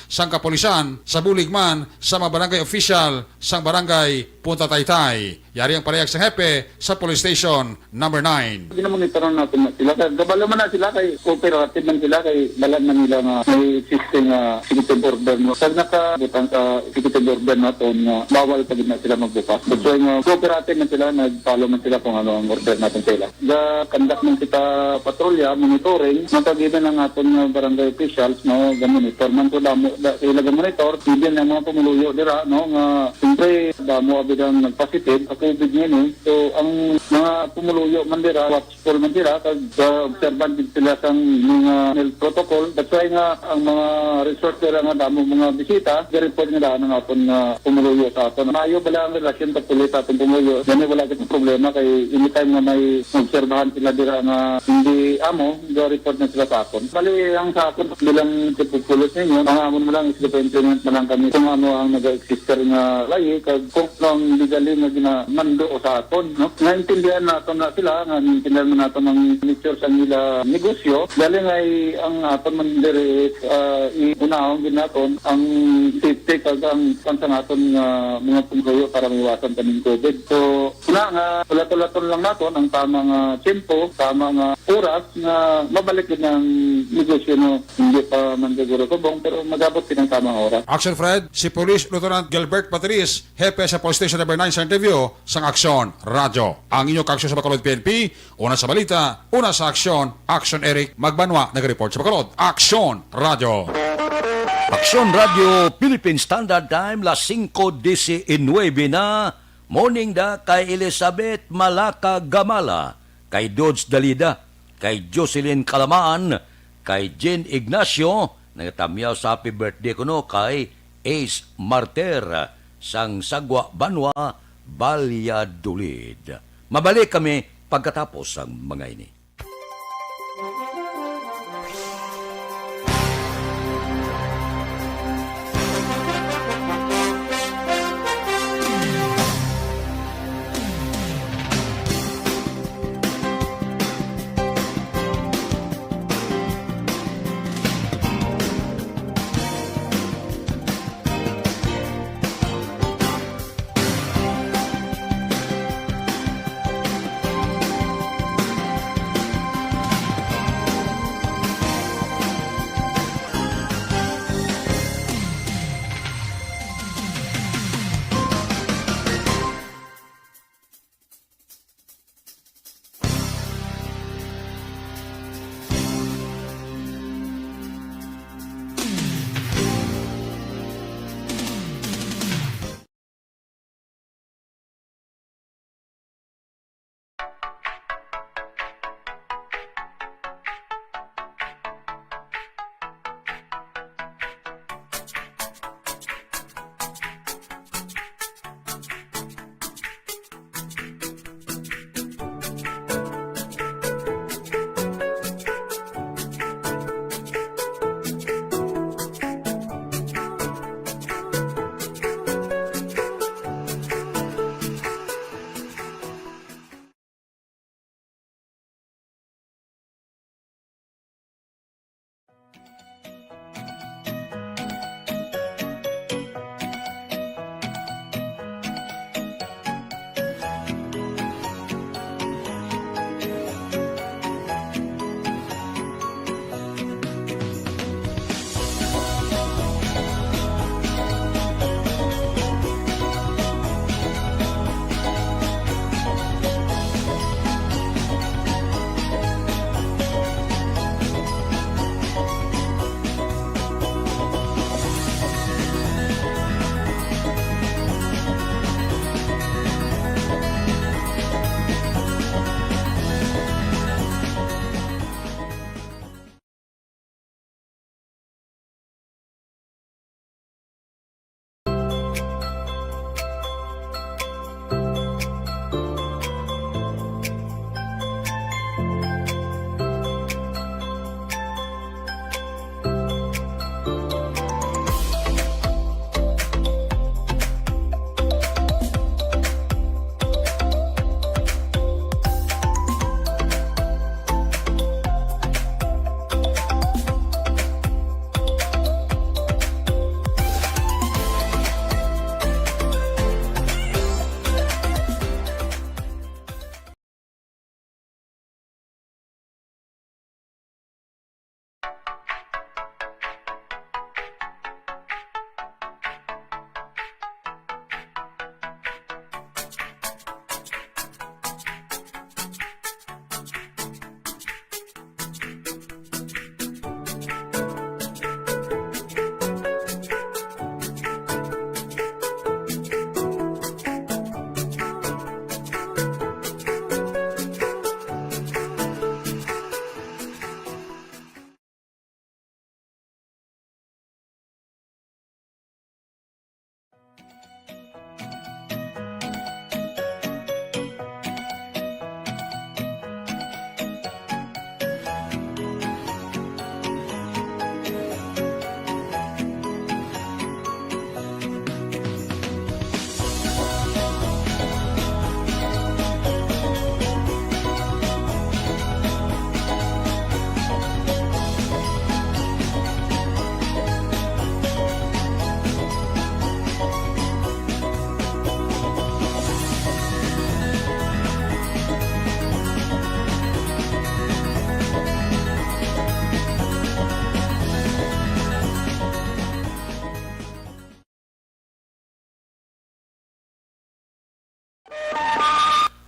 sang kapulisan sa bulig man sa mga barangay official sang Barangay Punta Taytay. Yari ang parehag sang hepe sa Police Station Number nine. Ginamonitoran naton na sila. Kay kabalo man na sila kay cooperative man sila kay balaan man nila nga may existing, ah, executive order, no. Kag nakabutang sa executive order naton nga bawal pa gid na sila magbukas. That's why nga cooperative man sila, nag-follow man sila kung ano ang order naton sa ila. Ga-conduct man kita patrolya, monitoring, nakagiban ang aton nga barangay officials, no, ga-monitor man ko damo, da, sila ga-monitor, even ang mga pumuluyo dira, no, nga siyempre damo abidang nag-positive sa COVID nineteen. So, ang mga pumuluyo man dira, watchful man sila, kag, uh, observant din sila sa mga health protocol. That's why nga ang mga resort dira nga damo mga bisita, ga-report nga daan ang aton nga pumuluyo sa aton. Maayo bala ang relasyon sa pulis sa aton pumuluyo. Gani wala kita problema kay anytime nga may obserbahan sila dira nga hindi Si amo, ga-report na sila sa akon. Bali, ang sa akon, bilang chief of police ninyo, ang amon mo lang is nag-implement na lang kami kung ano ang nag-exist nga layi, kag kung ano ang legally nga ginamando sa aton, no? Naintindihan naton na sila, nga naintindihan man naton ang nature sa nila negosyo. Galing ay ang aton man diri is, ah, iunahon gid naton ang safety kag ang, ang sa naton nga mga pagluyo para maiwasan kaning COVID. So, una nga, ulat-ulaton lang naton ang tama nga tiyempo, tama nga oras nga mabalik gid ang negosyo, no? Hindi pa man siguro subong, pero mag-abot gid ang tamang oras. Action Fred, si Police Lieutenant Gilbert Patriz, hepe sa Police Station Number nine sa interview sang Aksyon Radyo. Ang inyo kaaksyon sa Bacolod P N P, una sa balita, una sa aksyon, Action Eric Magbanwa nag-report sa Bacolod. Aksyon Radyo. Aksyon Radyo Philippine Standard Time, las singko diecinuebe na. Morning da kay Elizabeth Malaka Gamala, kay Dodge Dalida, kay Jocelyn Kalamaan, kay Jean Ignacio, nagatamyaw sa happy birthday kuno kay Ace Marter sang Sagwa Banwa, Valladolid. Mabalik kami pagkatapos sang mga ini.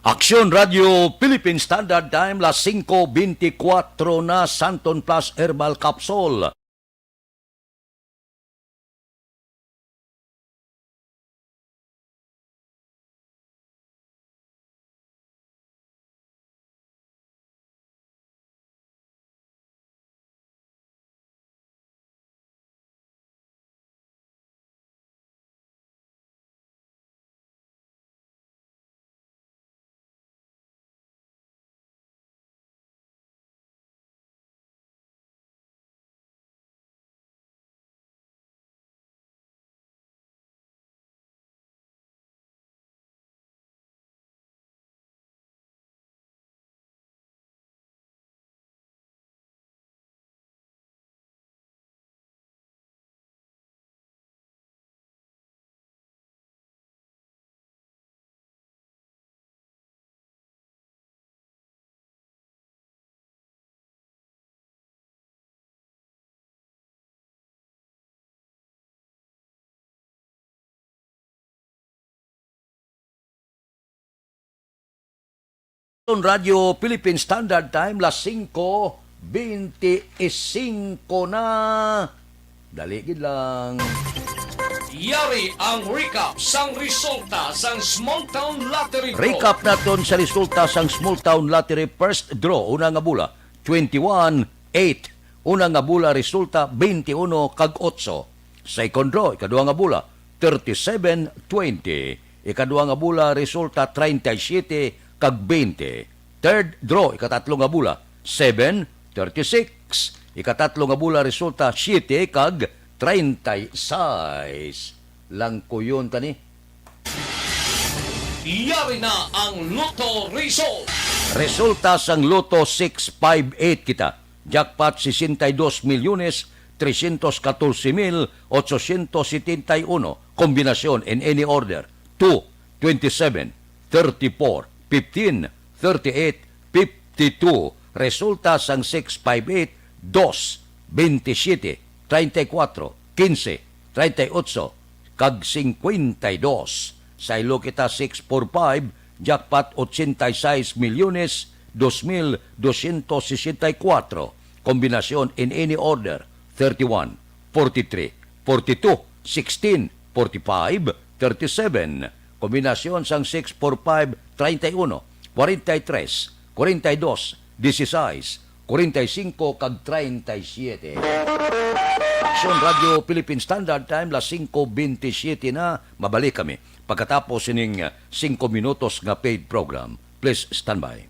Aksyon Radio Philippine Standard Time, las singko bentikwatro na, Santon Plus Herbal Capsule. Radyo Philippine Standard Time, las singko benti y singko na. Dali gid lang. Yari ang recap sang resulta sang Small Town Lottery Draw. Recap naton sa resulta sang Small Town Lottery First Draw. Una nga bola, twenty-one eight. Una nga bola resulta, twenty-one kag otso. Second draw, ikadua nga bola, thirty-seven twenty. Ikadua nga bola resulta, treinta y siete kag twenty. Third draw, ikatatlo nga bola, seven thirty-six. Ikatatlo nga bola resulta, siete kag treinta y seis. Langkuyon ta ni. Yari na ang Lotto Result. Resulta sang Lotto six five eight kita. Jackpot sesenta y dos milyones trescientos catorce mil ochocientos setenta y uno. Kombinasyon in any order: two, twenty-seven, thirty-four, fifteen, thirty-eight, fifty-two. Resulta sang six five eight: dos, bentisiete, treinta y cuatro, quince, treinta y ocho, kag cincuenta y dos. Saylo kita six four five, jackpot ochenta y seis milyones dos mil doscientos sesenta y cuatro. Kombinasyon in any order: thirty-one, forty-three, forty-two, sixteen, forty-five, thirty-seven. Kombinasyon sang six four five, treinta y uno, cuarenta y tres, cuarenta y dos, dieciséis, cuarenta y cinco, kag treinta y siete. Aksyon Radio Philippine Standard Time, las singko bentisiete na. Mabalik kami pagkatapos sining, ah, singko minutos nga paid program. Please stand by.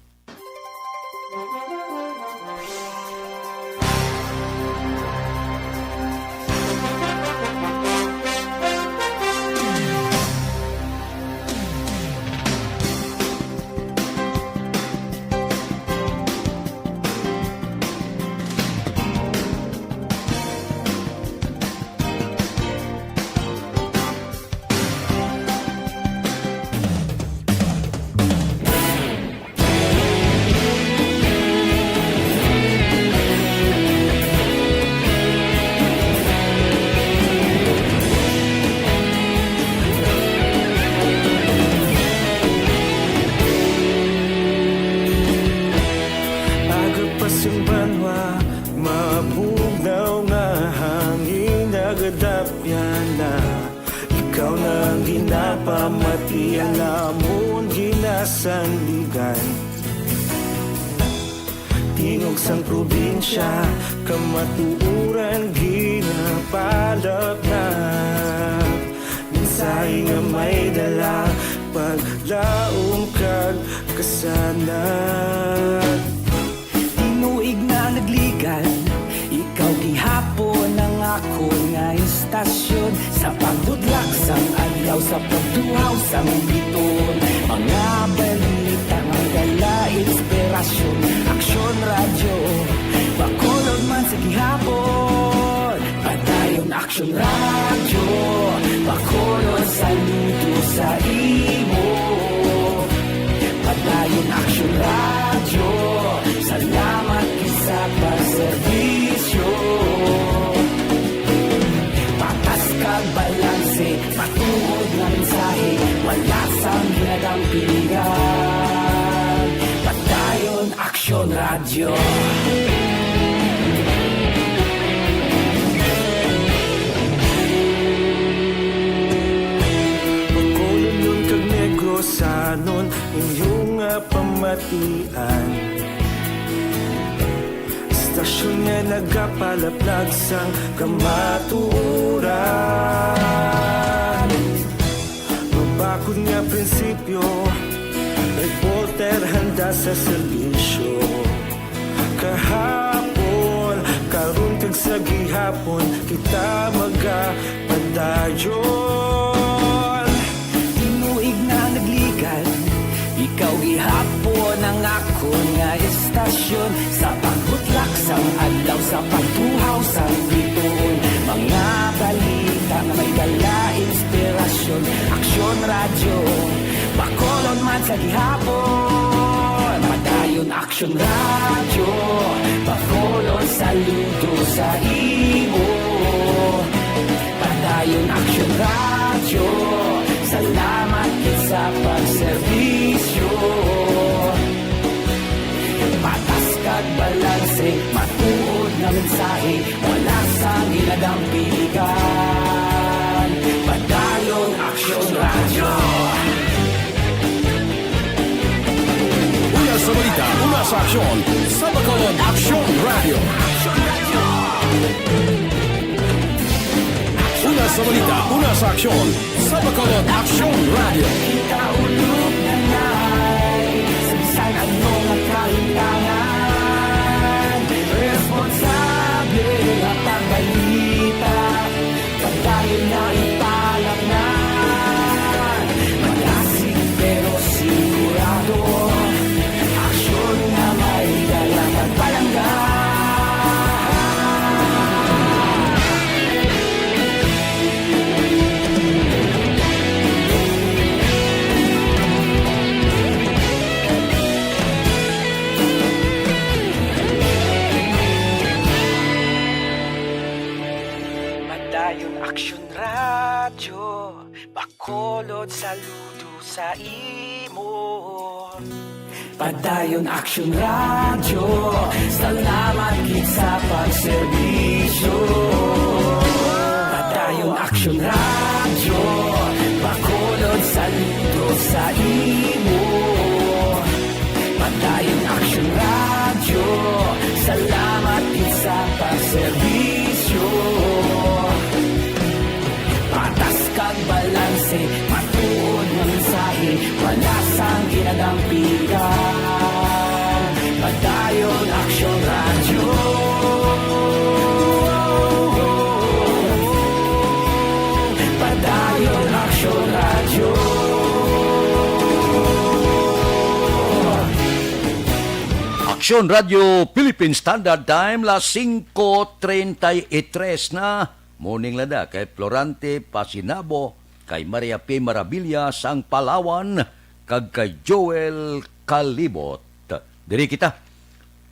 Aga pa sing banwa, mabugnaw nga hangin nagadapyan na. Ikaw na ang ginapamati, ang amon ginasandigan. Tingog sang probinsya, kamatuoran ginapalapnap. Mensahe nga may dala, paglaom kag kasanag. Tinuig na nagligan, ikaw gihapon ang akon nga istasyon. Sa pagbudlak sang adlaw, sa pagtuhaw sang biton, mga balita nga dala inspirasyon. Aksyon Radyo, Bacolod man sa gihapon. Padayon Aksyon Radyo, Bacolod, saludo sa imo. Padayon Aksyon Radyo, salamat gid sa pagserbisyo. Patas kag balanse, matuod nga mensahe, wala sang ginadampigan. Radyo. Bacolod kag Negrosanon, inyo nga pamatian. Istasyon nga nagapalaplag sang kamatuoran. Mabakod nga prinsipyo, reporter handa sa serbisyo. Kahapon, karon kag sa gihapon, kita magapadayon. Tinuig na nagligad, ikaw gihapon ang akon nga istasyon. Sa pagbutlak sang adlaw, sa pagtuhaw sang bituon, mga balita nga may dala inspirasyon. Aksyon Radyo, Bacolod man sa gihapon. Padayon Aksyon Radyo, Bacolod saludo sa imo. Padayon Aksyon Radyo, salamat gid sa pagserbisyo. Patas kag balanse, matuod nga mensahe, wala sang ginadampigan. Padayon Aksyon Radyo. Una sa balita, una sa aksyon, sa Bacolod Aksyon Radyo. Una sa balita, una sa aksyon, sa Bacolod Aksyon Radyo. Kita ulog na nai, sa bisan ano nga kahintangan, responsable nga pagbalita. Padayon na ipalamnan, malasig pero sigurado. Aksyon nga may dala kag palangga. Padayon Aksyon Radyo, Bacolod saludo sa imo. Padayon Aksyon Radyo, salamat gid sa pagserbisyo. Padayon Aksyon Radyo, Bacolod saludo sa imo. Padayon Aksyon Radyo, salamat gid sa pagserbisyo. Patas kag balanse, matuod nga mensahe, wala sang ginadampigan. Padayon Aksyon Radyo. Padayon Aksyon Radyo. Aksyon Radyo Philippine Standard Time, las singko treinta y tres na. Morning, Lada, kay Florante Pasinabo, kay Maria P. Marabilia sang Palawan, kag kay Joel Kalibot. Diri kita.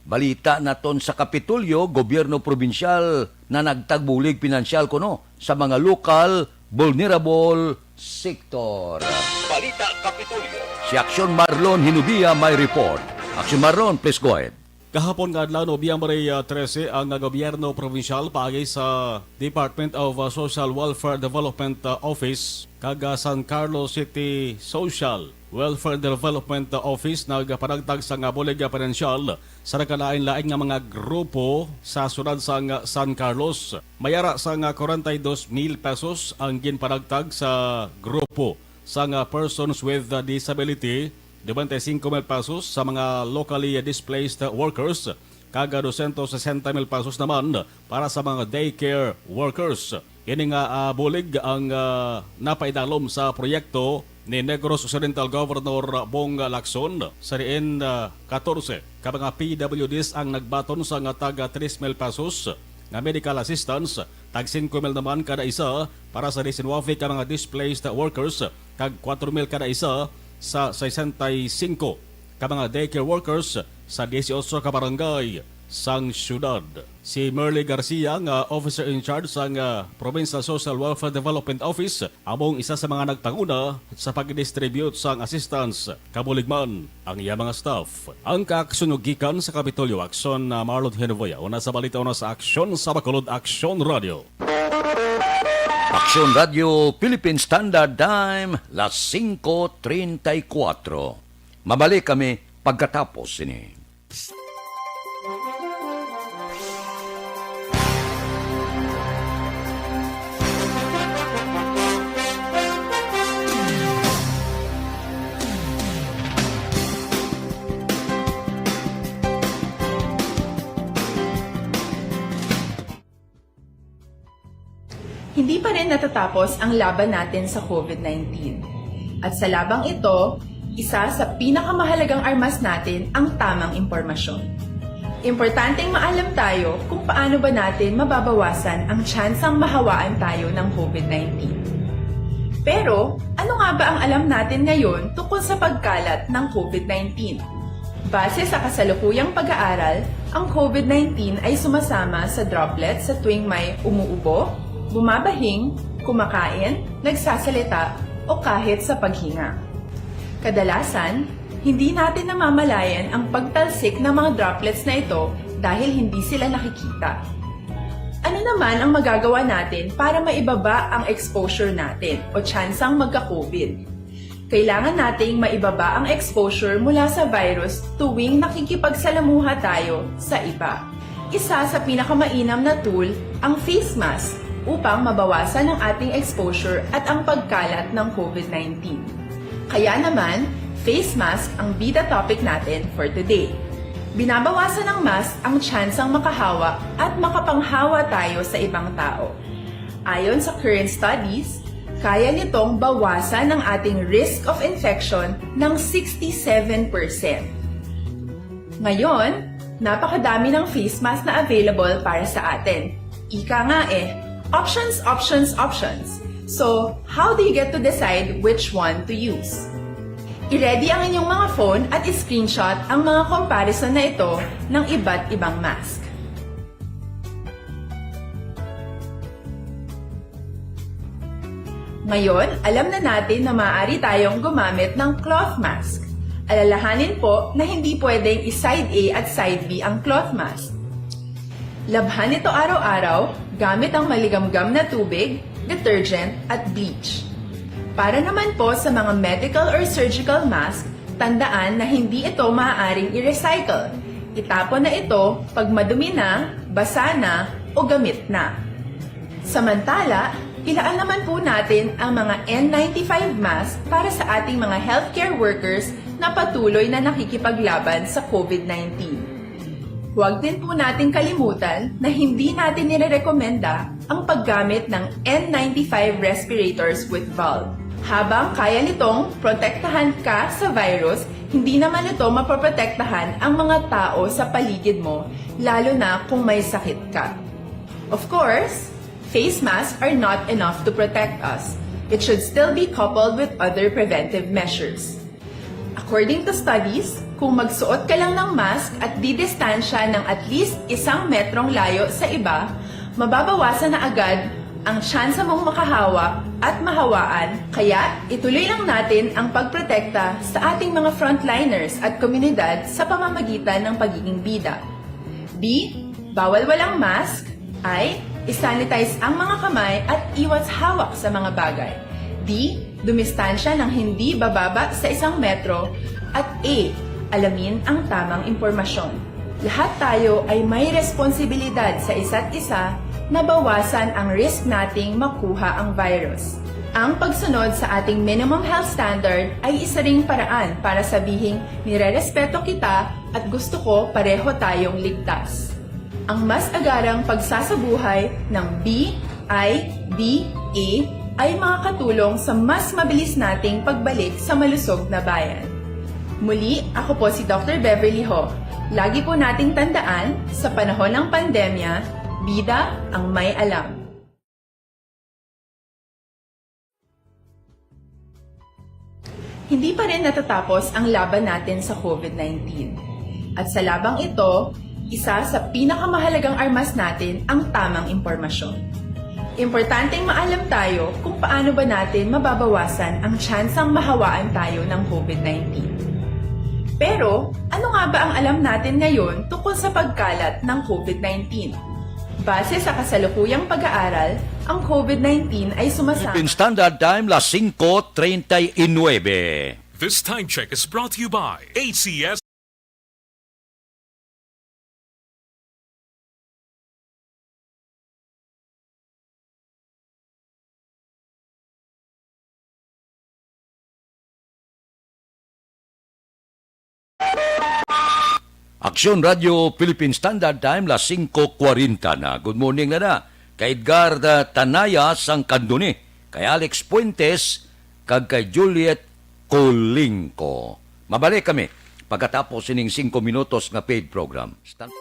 Balita naton sa Kapitolyo, gobyerno probinsyal na nagtagbulig pinansyal kuno sa mga lokal vulnerable sector. Balita Kapitolyo. Si Aksyon Marlon Hinubia may report. Aksyon Marlon, please go ahead. Kahapon nga adlaw, Nobyembre, ah, trese, ang gobyerno probinsyal paagi sa Department of, ah, Social Welfare Development, ah, Office kag, ah, San Carlos City Social Welfare Development, ah, Office nagpanagtag sang, ah, bulig, ah, pinansyal sa nagkalain-lain nga mga grupo sa siyudad sang, ah, San Carlos. May ara sang, ah, kwarenta y dos mil pesos ang ginpanagtag sa grupo sang, ah, persons with, ah, disability, dosyentos singko mil pesos sa mga locally displaced workers, kag dosyentos sesenta mil pesos naman para sa mga daycare workers. Ini nga, ah, bulig ang, ah, napaidalom sa proyekto ni Negros Occidental Governor Bong Lacson, sa diin, ah, katorse ka mga P W Ds ang nagbaton sang tag tres mil pesos nga medical assistance, tag singko mil naman kada isa para sa diecinuebe ka mga displaced workers, kag kuwatro mil kada isa sa sesenta y singko ka mga daycare workers sa dieciocho ka barangay. sang syudad. Si Merly Garcia nga officer in charge sang, ah, Provincial Social Welfare Development Office amo ang isa sa mga nagpanguna sa pag-distribute sang assistance. Kabulig man ang iya mga staff. Ang kaaksyon gikan sa Kapitolyo, Aksyon, ah, Marlon Genovoya. Una sa balita, una sa aksyon sa Bacolod, Aksyon Radio. Aksyon Radio Philippine Standard Time, las singko treinta y cuatro. Mabalik kami pagkatapos sini. Hindi pa rin natatapos ang laban natin sa COVID nineteen. At sa labang ito, isa sa pinakamahalagang armas natin ang tamang impormasyon. Importanteng maalam tayo kung paano ba natin mababawasan ang tsansang mahawaan tayo ng COVID nineteen. Pero, ano nga ba ang alam natin ngayon tungkol sa pagkalat ng COVID nineteen? Base sa kasalukuyang pag-aaral, ang COVID nineteen ay sumasama sa droplets sa tuwing may umuubo, bumabahing, kumakain, nagsasalita, o kahit sa paghinga. Kadalasan, hindi natin namamalayan ang pagtalsik ng mga droplets na ito dahil hindi sila nakikita. Ano naman ang magagawa natin para maibaba ang exposure natin o tsansang magka-COVID? Kailangan nating maibaba ang exposure mula sa virus tuwing nakikipagsalamuha tayo sa iba. Isa sa pinakamainam na tool ang face mask upang mabawasan ang ating exposure at ang pagkalat ng COVID nineteen. Kaya naman, face mask ang bida topic natin for today. Binabawasan ng mask ang tsansang makahawa at makapanghawa tayo sa ibang tao. Ayon sa current studies, kaya nitong bawasan ang ating risk of infection ng sixty-seven percent. Ngayon, napakadami ng face mask na available para sa atin. Ika nga eh, options, options, options. So, how do you get to decide which one to use? I-ready ang inyong mga phone at i-screenshot ang mga comparison na ito ng iba't ibang mask. Ngayon, alam na natin na maaari tayong gumamit ng cloth mask. Alalahanin po na hindi pwedeng i-side A at side B ang cloth mask. Labhan ito araw-araw gamit ang maligamgam na tubig, detergent, at bleach. Para naman po sa mga medical or surgical mask, tandaan na hindi ito maaaring i-recycle. Itapon na ito pag madumi na, basa na, o gamit na. Samantala, ilaan naman po natin ang mga N ninety-five mask para sa ating mga healthcare workers na patuloy na nakikipaglaban sa COVID nineteen. Huwag din po nating kalimutan na hindi natin nirerekomenda ang paggamit ng N ninety-five respirators with valve. Habang kaya nitong protektahan ka sa virus, hindi naman ito mapoprotektahan ang mga tao sa paligid mo, lalo na kung may sakit ka. Of course, face masks are not enough to protect us. It should still be coupled with other preventive measures. According to studies, kung magsuot ka lang ng mask at didistansya ng at least isang metrong layo sa iba, mababawasan na agad ang tsansa mong makahawa at mahawaan. Kaya, ituloy lang natin ang pagprotekta sa ating mga frontliners at komunidad sa pamamagitan ng pagiging bida. B, bawal walang mask. I, isanitize ang mga kamay at iwas hawak sa mga bagay. D, dumistansya ng hindi bababa sa isang metro. At A, alamin ang tamang impormasyon. Lahat tayo ay may responsibilidad sa isa't isa na bawasan ang risk nating makuha ang virus. Ang pagsunod sa ating minimum health standard ay isa ring paraan para sabihing nirerespeto kita at gusto ko pareho tayong ligtas. Ang mas agarang pagsasabuhay ng B I D A ay makakatulong sa mas mabilis nating pagbalik sa malusog na bayan. Muli, ako po si Doctor Beverly Ho. Lagi po nating tandaan, sa panahon ng pandemya, bida ang may alam. Hindi pa rin natatapos ang laban natin sa COVID nineteen. At sa labang ito, Isa sa pinakamahalagang armas natin ang tamang impormasyon. Importanteng maalam tayo kung paano ba natin mababawasan ang tsansang mahawaan tayo ng covid nineteen. Pero, ano nga ba ang alam natin ngayon tungkol sa pagkalat ng covid nineteen? Base sa kasalukuyang pag-aaral, ang covid nineteen ay sumasama Philippine Standard Time, las singko treinta y nueve. This time check is brought to you by A C S. Aksyon Radio Philippine Standard Time, las singko kwarenta na. Good morning na na kay Edgar, uh, Tanaya sang Candoni, kay Alex Fuentes, kag kay Juliet Colingco. Mabalik kami pagkatapos sining singko minutos nga paid program. Stan-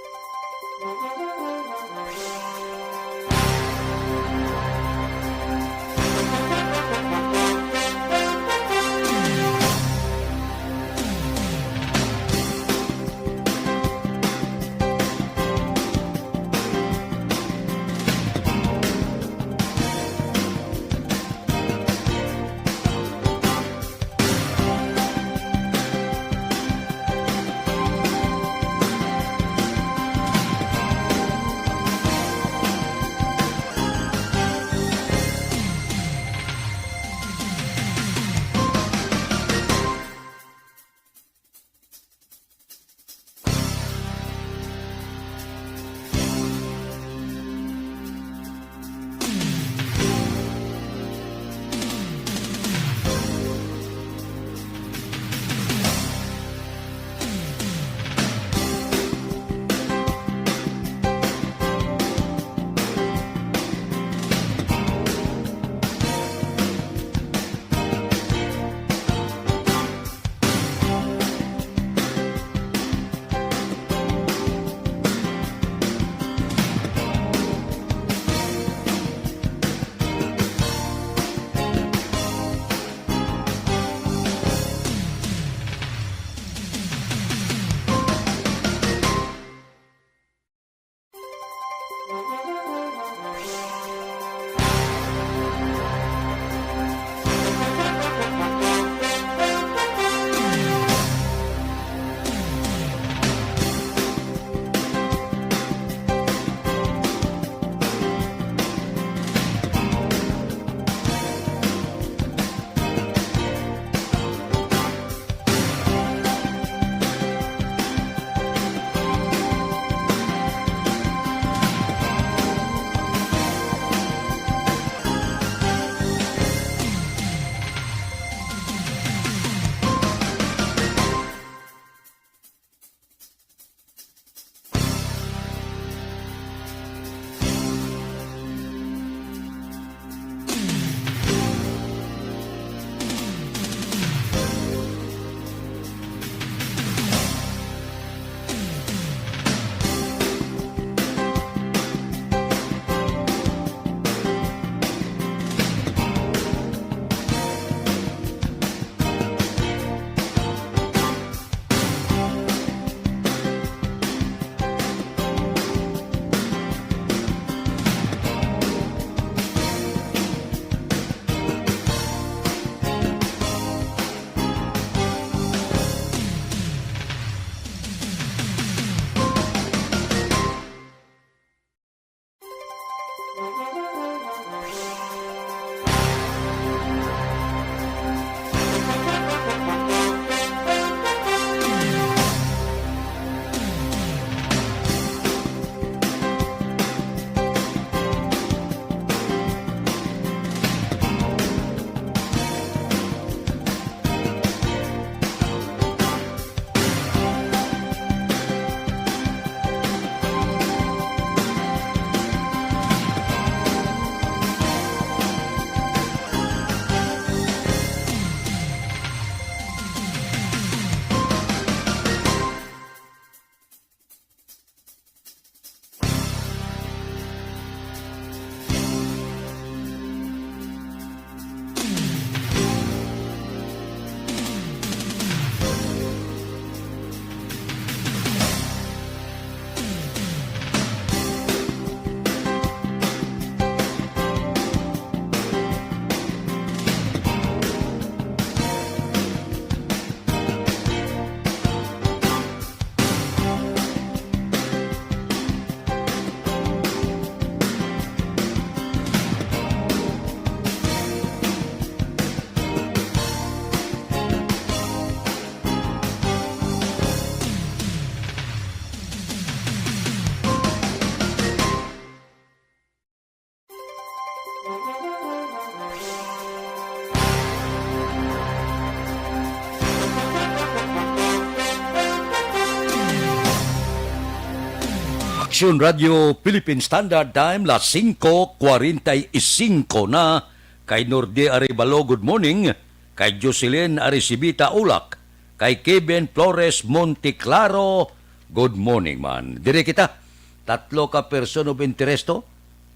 Aksyon Radio Philippine Standard Time, las singko kwarenta y singko na. Kay Nordi Arevalo, good morning. Kay Jocelyn Aricibita Ulak. Kay Kevin Flores Monteclaro, good morning man. Dire kita, tatlo ka person of interest to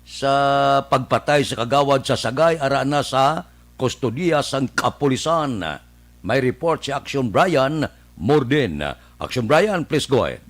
sa pagpatay sa kagawad sa Sagay, ara na sa kustodiya sang kapulisan. May report si Action Brian Morden. Action Brian, please go ahead.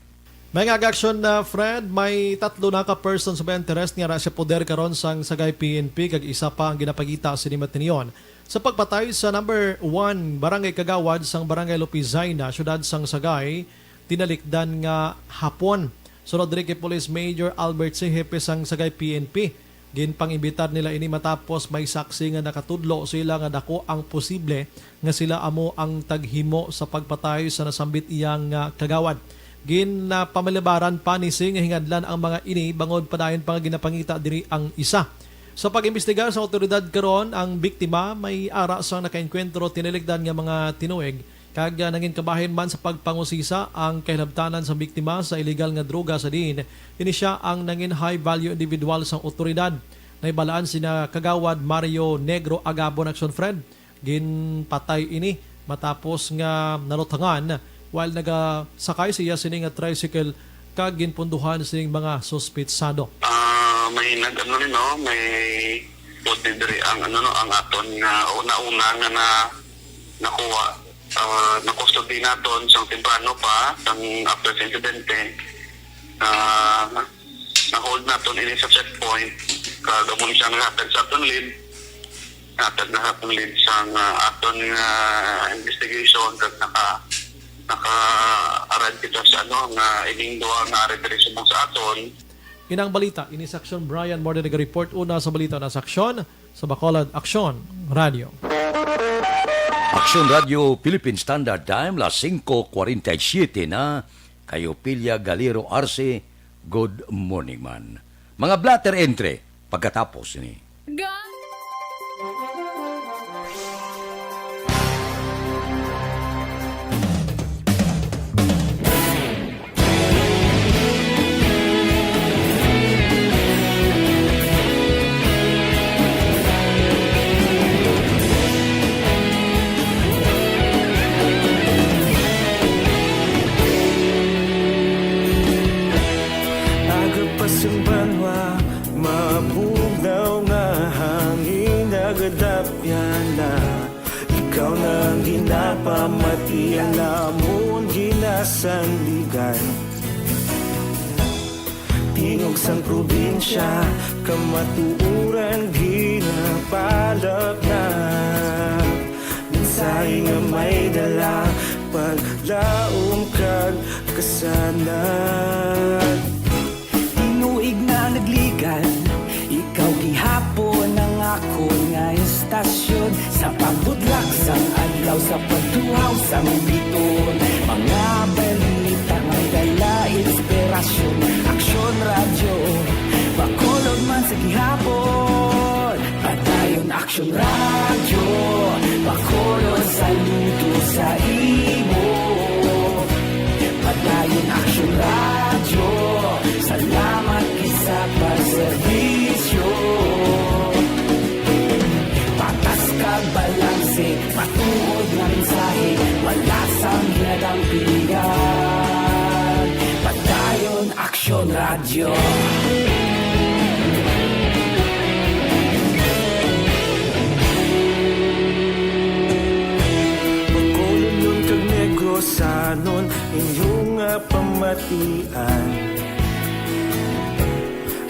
May nga action na, Fred, may tatlo na ka persons of interest nga ara sa poder karon sang Sagay P N P, kag isa pa ang ginapakita sini matinion sa pagpatay sa number one barangay kagawad sang Barangay Lupizayna, siyudad sang Sagay, tinalikdan nga hapon. Sunod diri kay Police Major Albert C., hepe sang Sagay P N P, ginpang-imbitar nila ini matapos may saksi nga nakatudlo sila nga daku ang posible nga sila amo ang taghimo sa pagpatay sa nasambit iyang, ah, kagawad. Ginpamalibaran pa ni C. nga hingadlan ang mga ini bangod padayon pa nga ginapangita diri ang isa. Sa pag-imbestigar sa awtoridad karon, ang biktima may ara sang nakaengkwentro tinalikdan nga mga tinuig kag, ah, nangin kabahin man sa pagpangusisa ang kahilabtanan sa biktima sa iligal nga droga sa diin ini sia ang nangin high value individual sang awtoridad. Nahibalaan sina Kagawad Mario Negro Agabon, Action Fred. Ginpatay ini matapos nga nalutangan while nagasakay siya sini nga tricycle kag ginpunduhan sining mga suspitsado. Ah, may nag-, ano rin, no? May puti diri ang, ano, no, ang aton nga, o, nauna nga na nakuha, ah, na-custody naton sang temprano pa, sang after sa insidente, na na-hold naton ini sa checkpoint, kag amo ni siya naghatag sa aton lead, hatag na sa aton lead sang, ah, aton nga investigation, kag naka-, naka-arrive kita sa, ano, nga ining duha nga ari diri subong sa aton. Inang balita, ini sa Aksyon Brian Morden nag-report. Una sa balita na sa Aksyon, sa Bacolod, Aksyon Radio. Aksyon Radio Philippine Standard Time, las singko kwarenta y siyete na. Kay Opilia Galero Arce, good morning man. Mga blotter entry, pagkatapos ni. Ga- Aga pa sang banwa, mabugnaw nga hangin nagadapyan na. Ikaw na ang ginapamati, ang amon ginasandigan. Tingog sang probinsya, kamatuoran ginapalapnap. Mensahe nga may dala, paglaom kag kasanag. Tinuig na nagligan, ikaw gihapon ang akon nga istasyon. Sa pagbutlak sang adlaw, sa pagtuhaw sang biton, mga balita may dala inspirasyon. Aksyon Radyo, Bacolod man sa gihapon. Padayon Aksyon Radyo, Bacolod saludo sa imo. Padayon Aksyon Radyo, salamat gid sa pagserbisyo. Patas kag balanse, matuod nga mensahe, wala sang ginadampingan. Padayon Aksyon Radyo. Bacolodnon kag Negrosanon, inyo nga pamatian.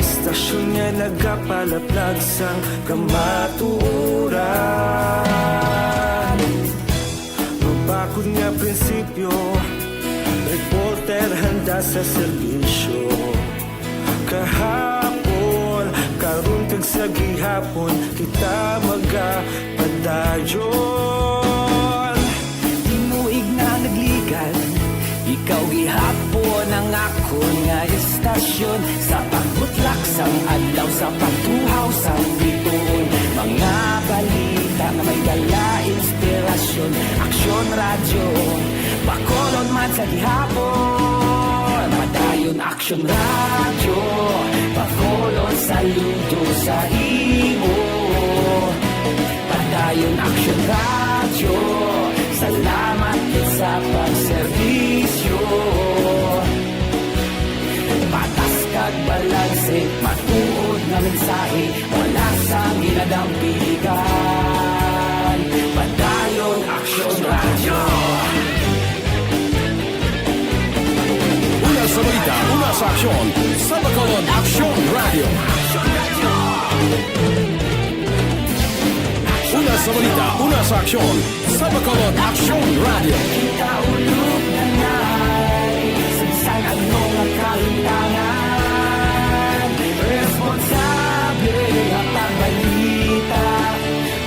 Istasyon nga nagapalaplag sang kamatuoran. Mabakod nga prinsipyo, reporter handa sa serbisyo. Kahapon, karon kag sa gihapon, kita magapadayon. Tinuig na nagligan, ikaw gihapon ang akon nga istasyon. Sa pagbutlak sang adlaw, sa pagtuhaw sang biton, mga balita nga may dala inspirasyon. Aksyon Radyo, Bacolod man sa gihapon. Padayon Yun Action Radio, Bacolod, saludo sa imo. Padayon Action Radio, salamat gid sa pagserbisyo. Patas kag balanse, matuod nga mensahe, wala sang ginadampigan. Padayon Action Radio. Una sa balita, una sa aksyon, sa Bacolod Action Radio. Una sa balita, una sa aksyon, sa Bacolod Action Radio. Kita ulog na nai, sa bisan ano nga kalimtangan, responsable nga pagbalita,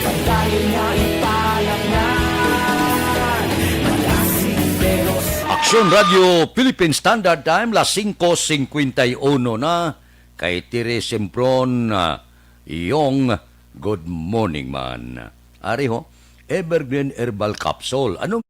padayon nga ipalangnan, malasig pero Aksyon Radio Philippine Standard Time, las singko singkwenta y uno na. Kay Tiri Sempron, ah, Yong, good morning man. Ari ho, Evergreen Herbal Capsule. Anong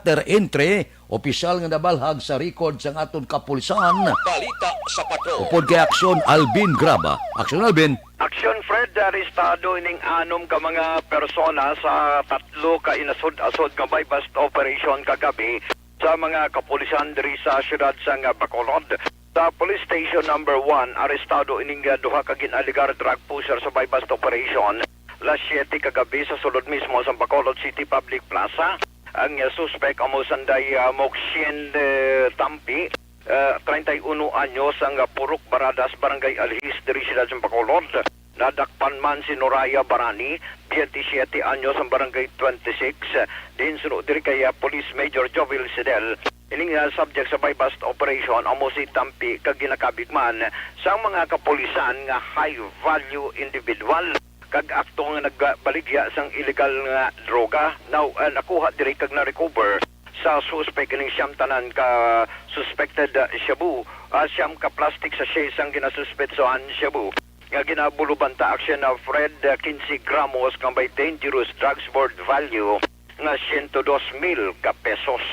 After entry, opisyal nga nabalhag sa record sang aton kapulisan. Balita sa Patrol. Upod kay Aksyon Alvin Graba. Aksyon Alvin. Aksyon Fred, arestado ining anom ka mga persona sa tatlo ka inasod-asod nga buy-bust operation kagabi sa mga kapulisan diri sa siyudad sang Bacolod. Sa Police Station Number One, arestado ining, ah, duha ka gin-alegar drug pusher sa buy-bust operation, las siete kagabi sa sulod mismo sa Bacolod City Public Plaza. Ang, ah, suspek amo sanday, ah, Mokshin, eh, Tampi, ah, treinta y uno anyos, ang, ah, Purok Baradas, Barangay Alhis, diri siyudad sa Bacolod. Nadakpan man si Noraya Barani, biyente siyete anyos, ang Barangay twenty-six, din suno diri kay, ah, Police Major Jovel Sidel. Ining, ah, subject sa buy-bust operation amo si Tampi kag ginakabig man sang mga kapulisan nga high value individual kag akto nga nagbaligya sang illegal nga droga. Now, ah, nakuha diri kag na-recover sa suspek ining siyam tanan ka suspected, ah, shabu, ah, siyam ka plastic sachet sang ginasuspetsohan shabu nga ginabulubanta aksyon na Fred, ah, quince gramos nga may dangerous drugs worth value nga siyento dos mil ka pesos.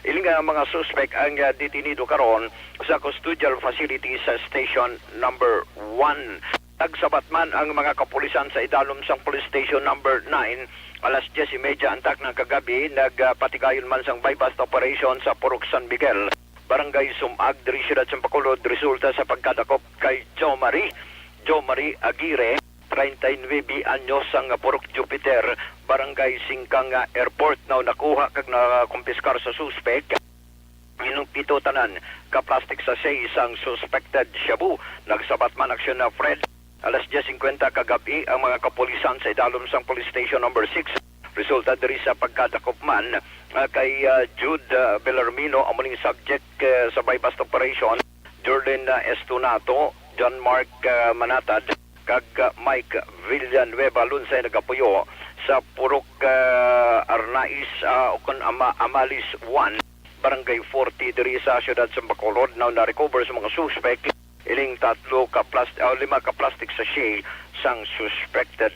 Ini nga mga suspek ang, ah, detenido karon sa custodial facility sa Station Number One. Nagsabat man ang mga kapulisan sa idalom sang Police Station Number Nine, alas diyes y media antak ng kagabi, nagpatigayon man sang buy-bust operation sa Purok San Miguel, Barangay Sumag, diri siyudad sang Bacolod, resulta sa pagkadakop kay Jomari, Jomari Aguirre, treinta y nuebe anyos, sang Purok Jupiter, Barangay Singkang, ah, Airport. Now, nakuha kag nakumpiskar sa suspek ining pito tanan ka plastic sachet sang suspected shabu. Nagsabat man aksyon na Fred, alas diyes singkwenta kagabi ang mga kapulisan sa idalom sang Police Station Number Six. Resulta diri sa pagkadakop man, ah, kay, ah, Jude, ah, Bellarmino, amo ning subject, ah, sa buy-bust operation, Jorlin, ah, Estonato, John Mark, ah, Manatad, kag, ah, Mike Villanueva Lunsay nagapuyo sa Purok, ah, Arnais, ah, ukon Ama-, Amalis One, Barangay forty diri sa siyudad sa Bacolod. Now, na-recover sa mga suspek ining tatlo ka plas-, ah, lima ka plastic sachet sang suspected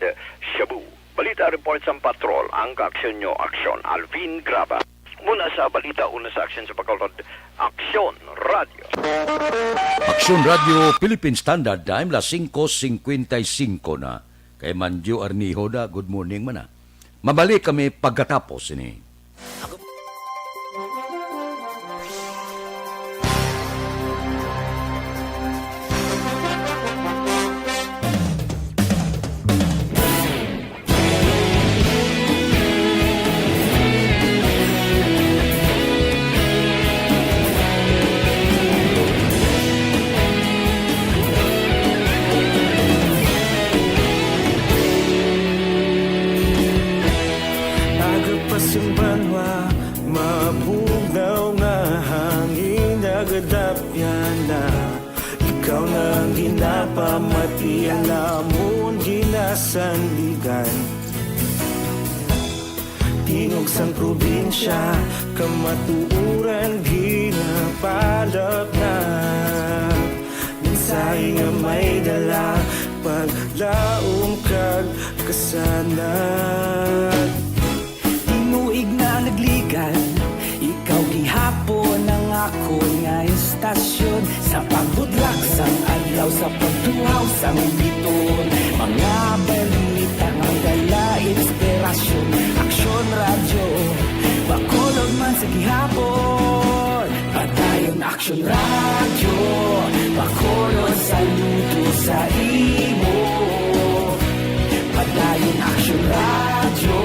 shabu. Balita report sang patrol, ang kaaksyon nyo, Aksyon Alvin Graba. Una sa balita, una sa aksyon sa Bacolod, Aksyon Radio. Aksyon Radio, Philippine Standard Time, las singko singkwenta y singko na. Kay Manjo Arnijo na, good morning man na. Mabalik kami pagkatapos ini. Aga pa sing banwa, mabugnaw nga hangin nagadapyan na. Ikaw na ang ginapamati, ang amon ginasandigan. Tingog sang probinsya, kamatuoran ginapalapnag. Mensahe nga may dala, paglaom kag kasanag. Tinuig na nagligad, ikaw gihapon ang akon nga istasyon. Sa pagbudlak sang adlaw, sa pagtuhaw sang bituon, mga balita nga dala inspirasyon. Aksyon Radyo, Bacolod man sa gihapon. Padayon Aksyon Radyo, Bacolod, saludo sa imo. Padayon Aksyon Radyo,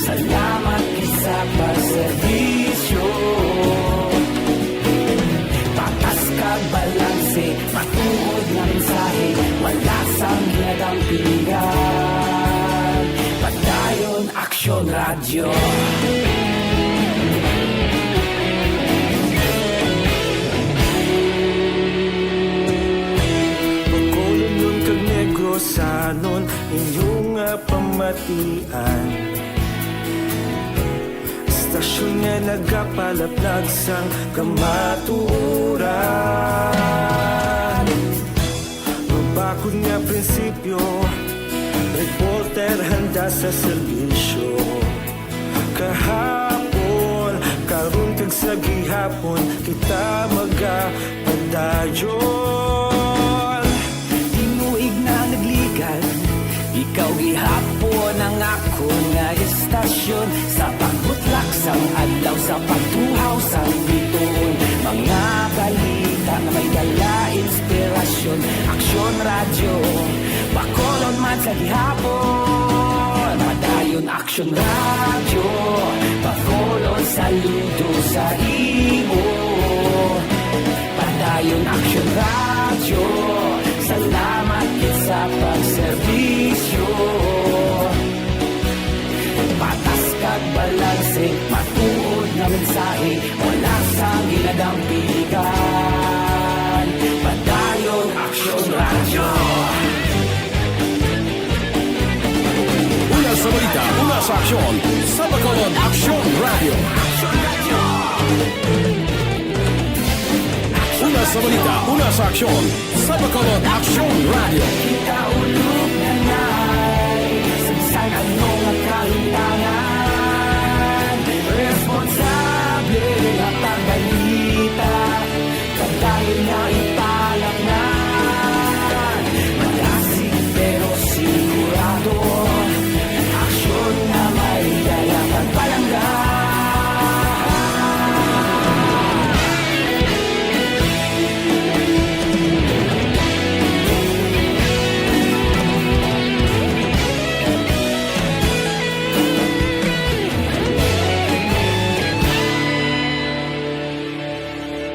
salamat gid sa pagserbisyo. Patas kag balanse, matuod nga mensahe, wala sang ginadampigan. Padayon Aksyon Radyo. Bacolodnon kag Negrosanon, inyo nga pamatian. Istasyon nga nagapalaplag sang kamatuoran. Mabakod nga prinsipyo, reporter handa sa serbisyo. Kahapon, karon kag sa gihapon, kita magapadayon. Tinuig na nagligad, ikaw gihapon ang akon nga istasyon. Sa pagbutlak sang adlaw, sa pagtuhaw sang bituon, mga balita nga may dala inspirasyon. Aksyon Radyo, Bacolod man sa gihapon. Padayon Aksyon Radyo, Bacolod, saludo sa imo. Padayon Aksyon Radyo, salamat gid sa pagserbisyo. Patas kag balanse, matuod nga mensahe, wala sang ginadampigan. Padayon Aksyon Radyo. Una sa balita, una sa aksyon, sa Bacolod Aksyon Radyo. Una sa balita, una sa aksyon, sa Bacolod Aksyon Radyo. Kita ulog na nay, sa bisan ano nga kahimtangan, responsable nga pagbalita. Kag dayon nga ipalapnan, malasig pero sigurado, aksyon nga may dala kag palangga.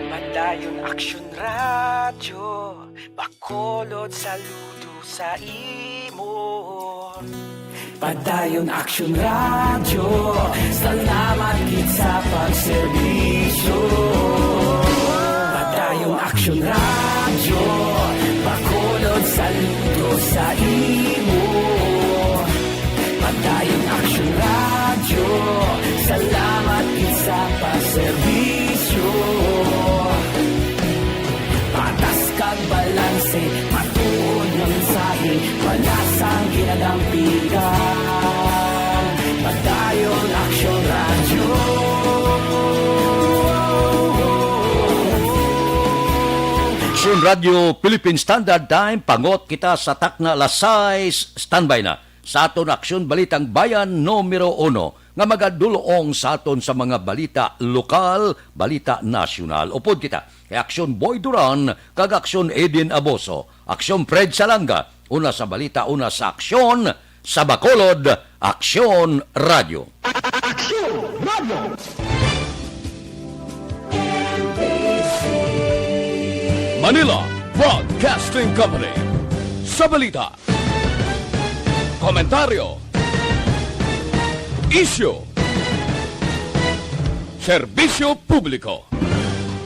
Padayon Aksyon Radyo, Bacolod, saludo sa imo. Padayon Aksyon Radyo, salamat gid sa pagserbisyo. Padayon Aksyon Radyo, Bacolod, saludo sa imo. Padayon Aksyon Radyo, salamat gid sa pagserbisyo. Patas kag balanse, matuod nga mensahe, wala sang ginadampigan. Padayon Aksyon Radyo. Radyo Philippine Standard Time, pangot kita sa takna alas sais, standby na sa aton Aksyon Balitang Bayan numero uno nga magadulong sa aton sa mga balita lokal, balita nasyonal. Upod kita kay Aksyon Boy Duran kag Aksyon Eden Aboso, Aksyon Fred Salanga, una sa balita, una sa aksyon, sa Bacolod, Aksyon Radyo. Aksyon Radyo. Manila Broadcasting Company. Sa balita, komentaryo, isyu, serbisyo publiko.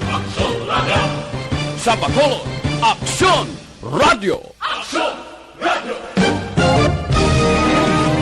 Aksyon Radyo. Sa Bacolod, Aksyon Radyo. Aksyon